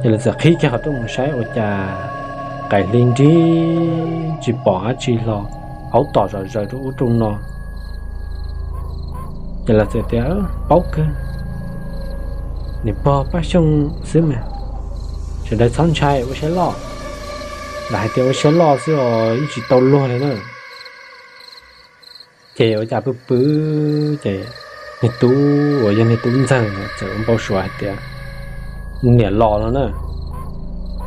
Ces lawv txawm qhib kiag qhov rooj mus saib ua cas qaim hli nrig tsis pom dab tsi hlo, aub tom zom zaws rau ub rau no. Ces lawv txawm tias, Paub kawg, niam pog Paj Xyooj xwb mas, sawv daws txhob ntshai, ua siab loj. Lawv hais tias ua siab loj xwb os, yeej tsis tau luag li na. Ces ua cas pw pw ces niag tub uas yog niag tub ntxawg txawm ua npau suav hais tias, nws niam los no na.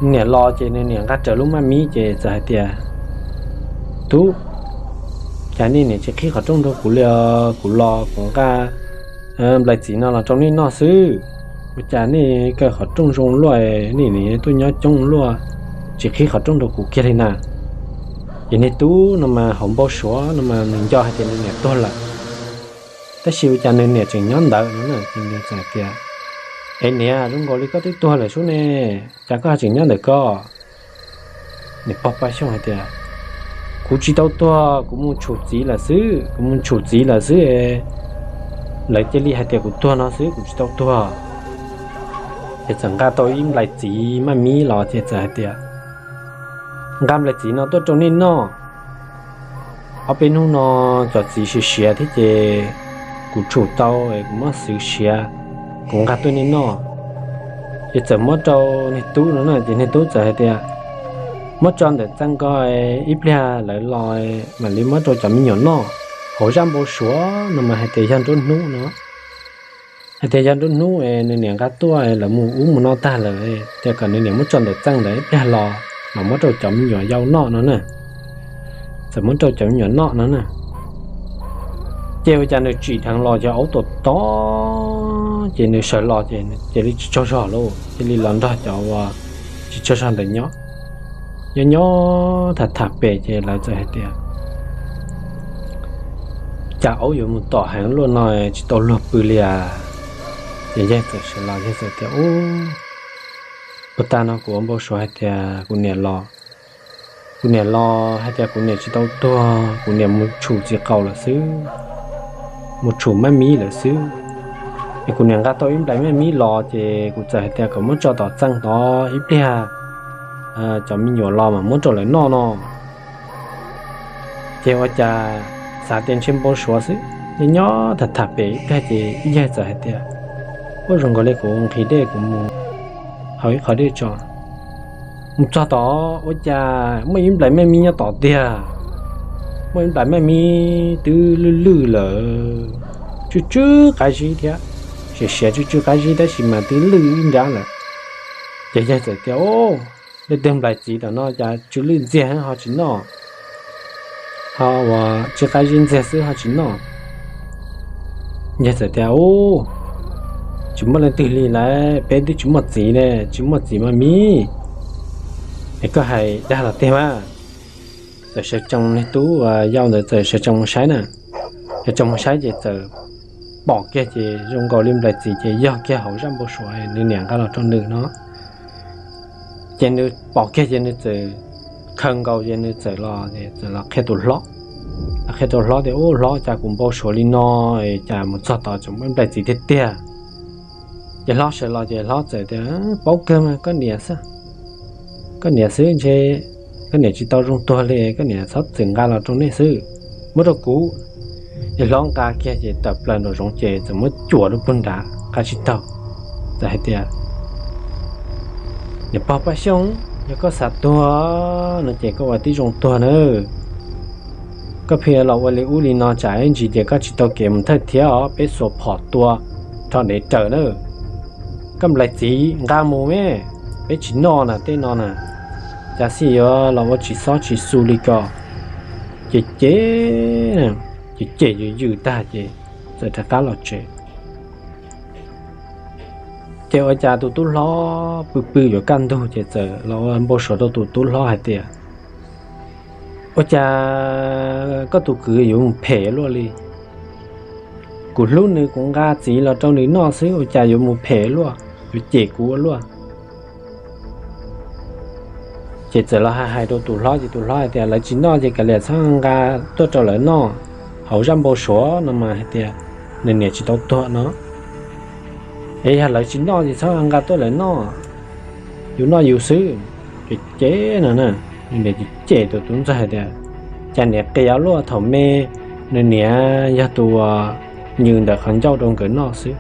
Nws niam los ces nws niam nqa rawv lub maj mib ces txawm hais tias, Tub, cas nej niam tsis qhib qhov rooj rau kuv li os? Kuv los kuv nqa nplais txiv no los rau nej noj xwb, ua cas nej kaw qhov rooj zoo luaj, nej niam tuaj nyob coob luaj, tsis qhib qhov rooj rau kuv kiag li na. Ces niag tub no mas hauv npau suav no mas nws nco hais tias nws niam tuag lawm, tab sis ua cas nws niam tseem nyob ntawd no na. Ces nws txawm tias, Es niam, zoo nkaus li koj twb tuag lawm sub ne, cas koj ho tseem nyob ntawm koj? Niam pog Paj Xyooj hais tias, Kuv tsis tau tuag, kuv mus tshum txiv lawm xwb, kuv mus tshum txiv lawm xwb. Lawv cia li hais tias kuv tuag no xwb, kuv tsis tau tuag. Ces txawm nqa tau ib nplaim txiv maj mib los ces txawm hais tias, nqa nplaim txiv no tuaj rau nej noj. Ob peb hnub no cov txiv siav siav thiab ces kuv tshum tau, kuv muab xwv siav, kuv nqa tuaj nej noj. Ces txawm muab rau niag tub no na, ces niag tub txawm hais tias, muab tso ntawm txaj nkaus, ib pliag lawv los mam li muab rau cov me nyuam noj. Hauv zaj npau suav no mas hais tias yog nruab hnub no, hais tias yog nruab hnub es nws niam nqa tuaj lawv mus ub mus no tag lawm, ces kom nws niam muab tso ntawm txaj ntawd ib pliag los mam muab rau cov me nyuam yaus noj no na. Txawm muab rau cov me nyuam noj no na. Ces ua cas nws tsim dheev los ces aub tom tom, ces nws sawv los ces cia li tsis tsaug zog lauj, cia li los nrog cov uas tsis tsaug zog ntawd nyob. Nyob nyob tham tham pem ces lawv txawm hais tias, cas aub yuav mus tom heev luaj no tsis tau luag pw li as. Ces yawg txawm sawv los yawg txawm tias, ub, puag ta no kuv ua npau suav hais tias kuv niam los, kuv niam los hais tias kuv niam tsis tau tuag, kuv niam mus tshum txiv qaus lawm xwb, mus tshum maj mib lawm xwb. Es kuv niam nqa tau ib nplaim maj mib los ces kuv txawm hais tias kom muab tso tom txaj tod ib pliag cov me nyuam los mas muab rau lawv noj no. Ces ua cas xav tias ntshe npau suav xwb, nyob nyob tham tham pem ib pliag ces ib yawg txawm hais tias, ua zoo nkaus li kuv nqhis dej kuv mus haus ib qho dej tso. Mus txog tod ua cas muaj ib nplaim maj mib nyob tod tiag. Muaj ib nplaim maj mib twb lwj lwj lawm, tsw tsw qab zib thiab, siav siav tsw tsw qab zib tab sis mas twb lwj ib nrab lawm. Ces yawg txawm tias, leej twg nplaim txiv tom no cas tsw lwj ntxiag ho tsis noj, ho ua tsw qab zib ntxiag xwb ho tsis noj. Yawg txawm tias, ub, tsis muaj leej twg li lawm, peb twb tsis muaj txiv ne, tsis muaj txiv maj mib. Es koj hais dag los tiag mas. Txawm sawv tsees, niag tub uas yau ntawd txawm sawv tsees mus saib na. Sawv tsees mus saib ces txawm pom kiag ces zoo nkaus li nplaim txiv ces yog kiag hauv zaj npau suav nws niam nqa los rau nws no. Ces nws pom kiag ces nws txawm khaws nkaus ces nws txawm los, txawm los qhia tus hlob. Los qhia tus hlob tias, ub hlob, cas kuv npau suav li no, cas mus txog tod tseem muaj nplaim txiv tiag tiag. Ces hlob sawv los ces hlob txawm tias, paub kawg mas, koj niam xwb, koj niam xwb ntshe, koj niam tsis tau zoo tuag li, koj niam txhob txwm nqa los rau nej xwb, muab rau kuv. Ces hlob nqa kiag ces tawm plaws nraum zoov ces txawm muab cuam rau puag nrad nqa tsis taug. Txawm hais tias, niam pog Paj Xyooj, yog koj xav tuag no ces koj ua tib zoo tuag nawb. Koj pheej los ua li ub li no tsam ib ntsis ces koj tsis tau kev mus thawj thiab os, peb xuas phom tua rho dev raws nawb. Koj nplaim txiv nqa mus me, peb tsis noj na tej no na. Cas xij yuav los ua tsis xob tsis xu li ko. Ces cem, ces cem yws yws tag ces txawm rov qab los tsev. Ces ua cas tus tub hlob pw pw yuav kaj ntug ces txawm los ua npau suav rau tus tub hlob hais tias, ua cas koj tus kwv yuav mus phem luaj li? Kuv hlub nws kuv nqa txiv los rau nws noj xwb ua cas yuav mus phem luaj, yuav cem kuv ua luaj. Ces txawm los hais hais rau tus hlob ces tus hlob hais tias lawv tsis noj ces kav liam txhob nqa tuaj rau lawv noj. Hauv zaj npau suav no mas hais tias nws niam tsis tau tuag no. Es yog lawv tsis noj ces txhob nqa tuaj lawv noj, yus noj yus xwb. Ces cem no na, nws niam ces cem tus tub ntxawg hais tias, cas niam qias luaj, thaum me nws niam yog tus uas nws ntawm qhov ncauj rau nkawd noj xwb,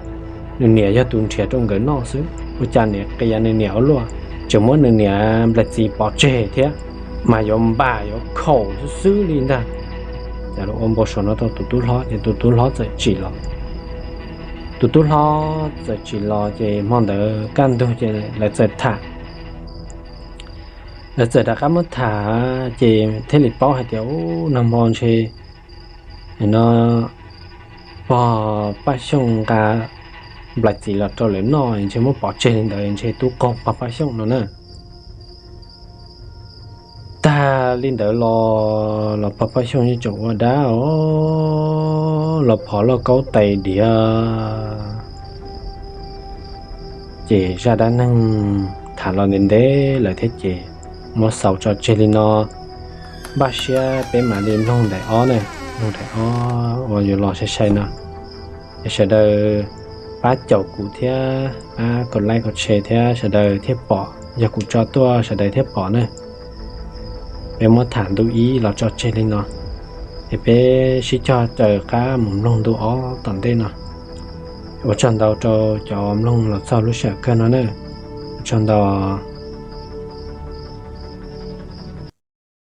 nws niam yog tus nrhiav rau nkawd noj xwb, ua cas niam qias nws niam ua luaj, tseem muab nws niam nplaim txiv pov tseg thiab, mas yuav npam yuav khaum xwb xwb li ntag. Ces ua npau suav no rau tus tub hlob ces tus tub hlob txawm tsim los. Tus tub hlob txawm tsim los ces hmo ntawd kaj ntug ces lawv txawm tham. Lawv txawm rov qab muab tham ces thiaj li paub hais tias, ub, nag hmo ntshe no pog Paj Xyooj nqa nplaim txiv los rau lawv noj ntshe muab pov tseg li ntawd ntshe tub qaug pog Paj Xyooj no na. Tag li ntawd los los pog Paj Xyooj yeej tseem ua dab os, los phov lauj kaub tais diav. Ces zaj dab neeg tham los ntev ntev lawm thiab ces muab xaus tso tseg li no. Npaj siab peb mam li mloog daim ob na, mloog daim ob uas yuav los sai sai no. Es sawv daws pab caum kuv thiab pab kom like kom share thiab sawv daws thiaj pom, yog kuv tso tuaj sawv daws thiaj pom na. Peb muab tham ntu ib los tso tseg li no, es peb sib cog raws qab mus mloog ntu ob tom ntej no. Ua tsaug ntau rau cov mloog los txog lub sij hawm kawg no na. Ua tsaug ntau.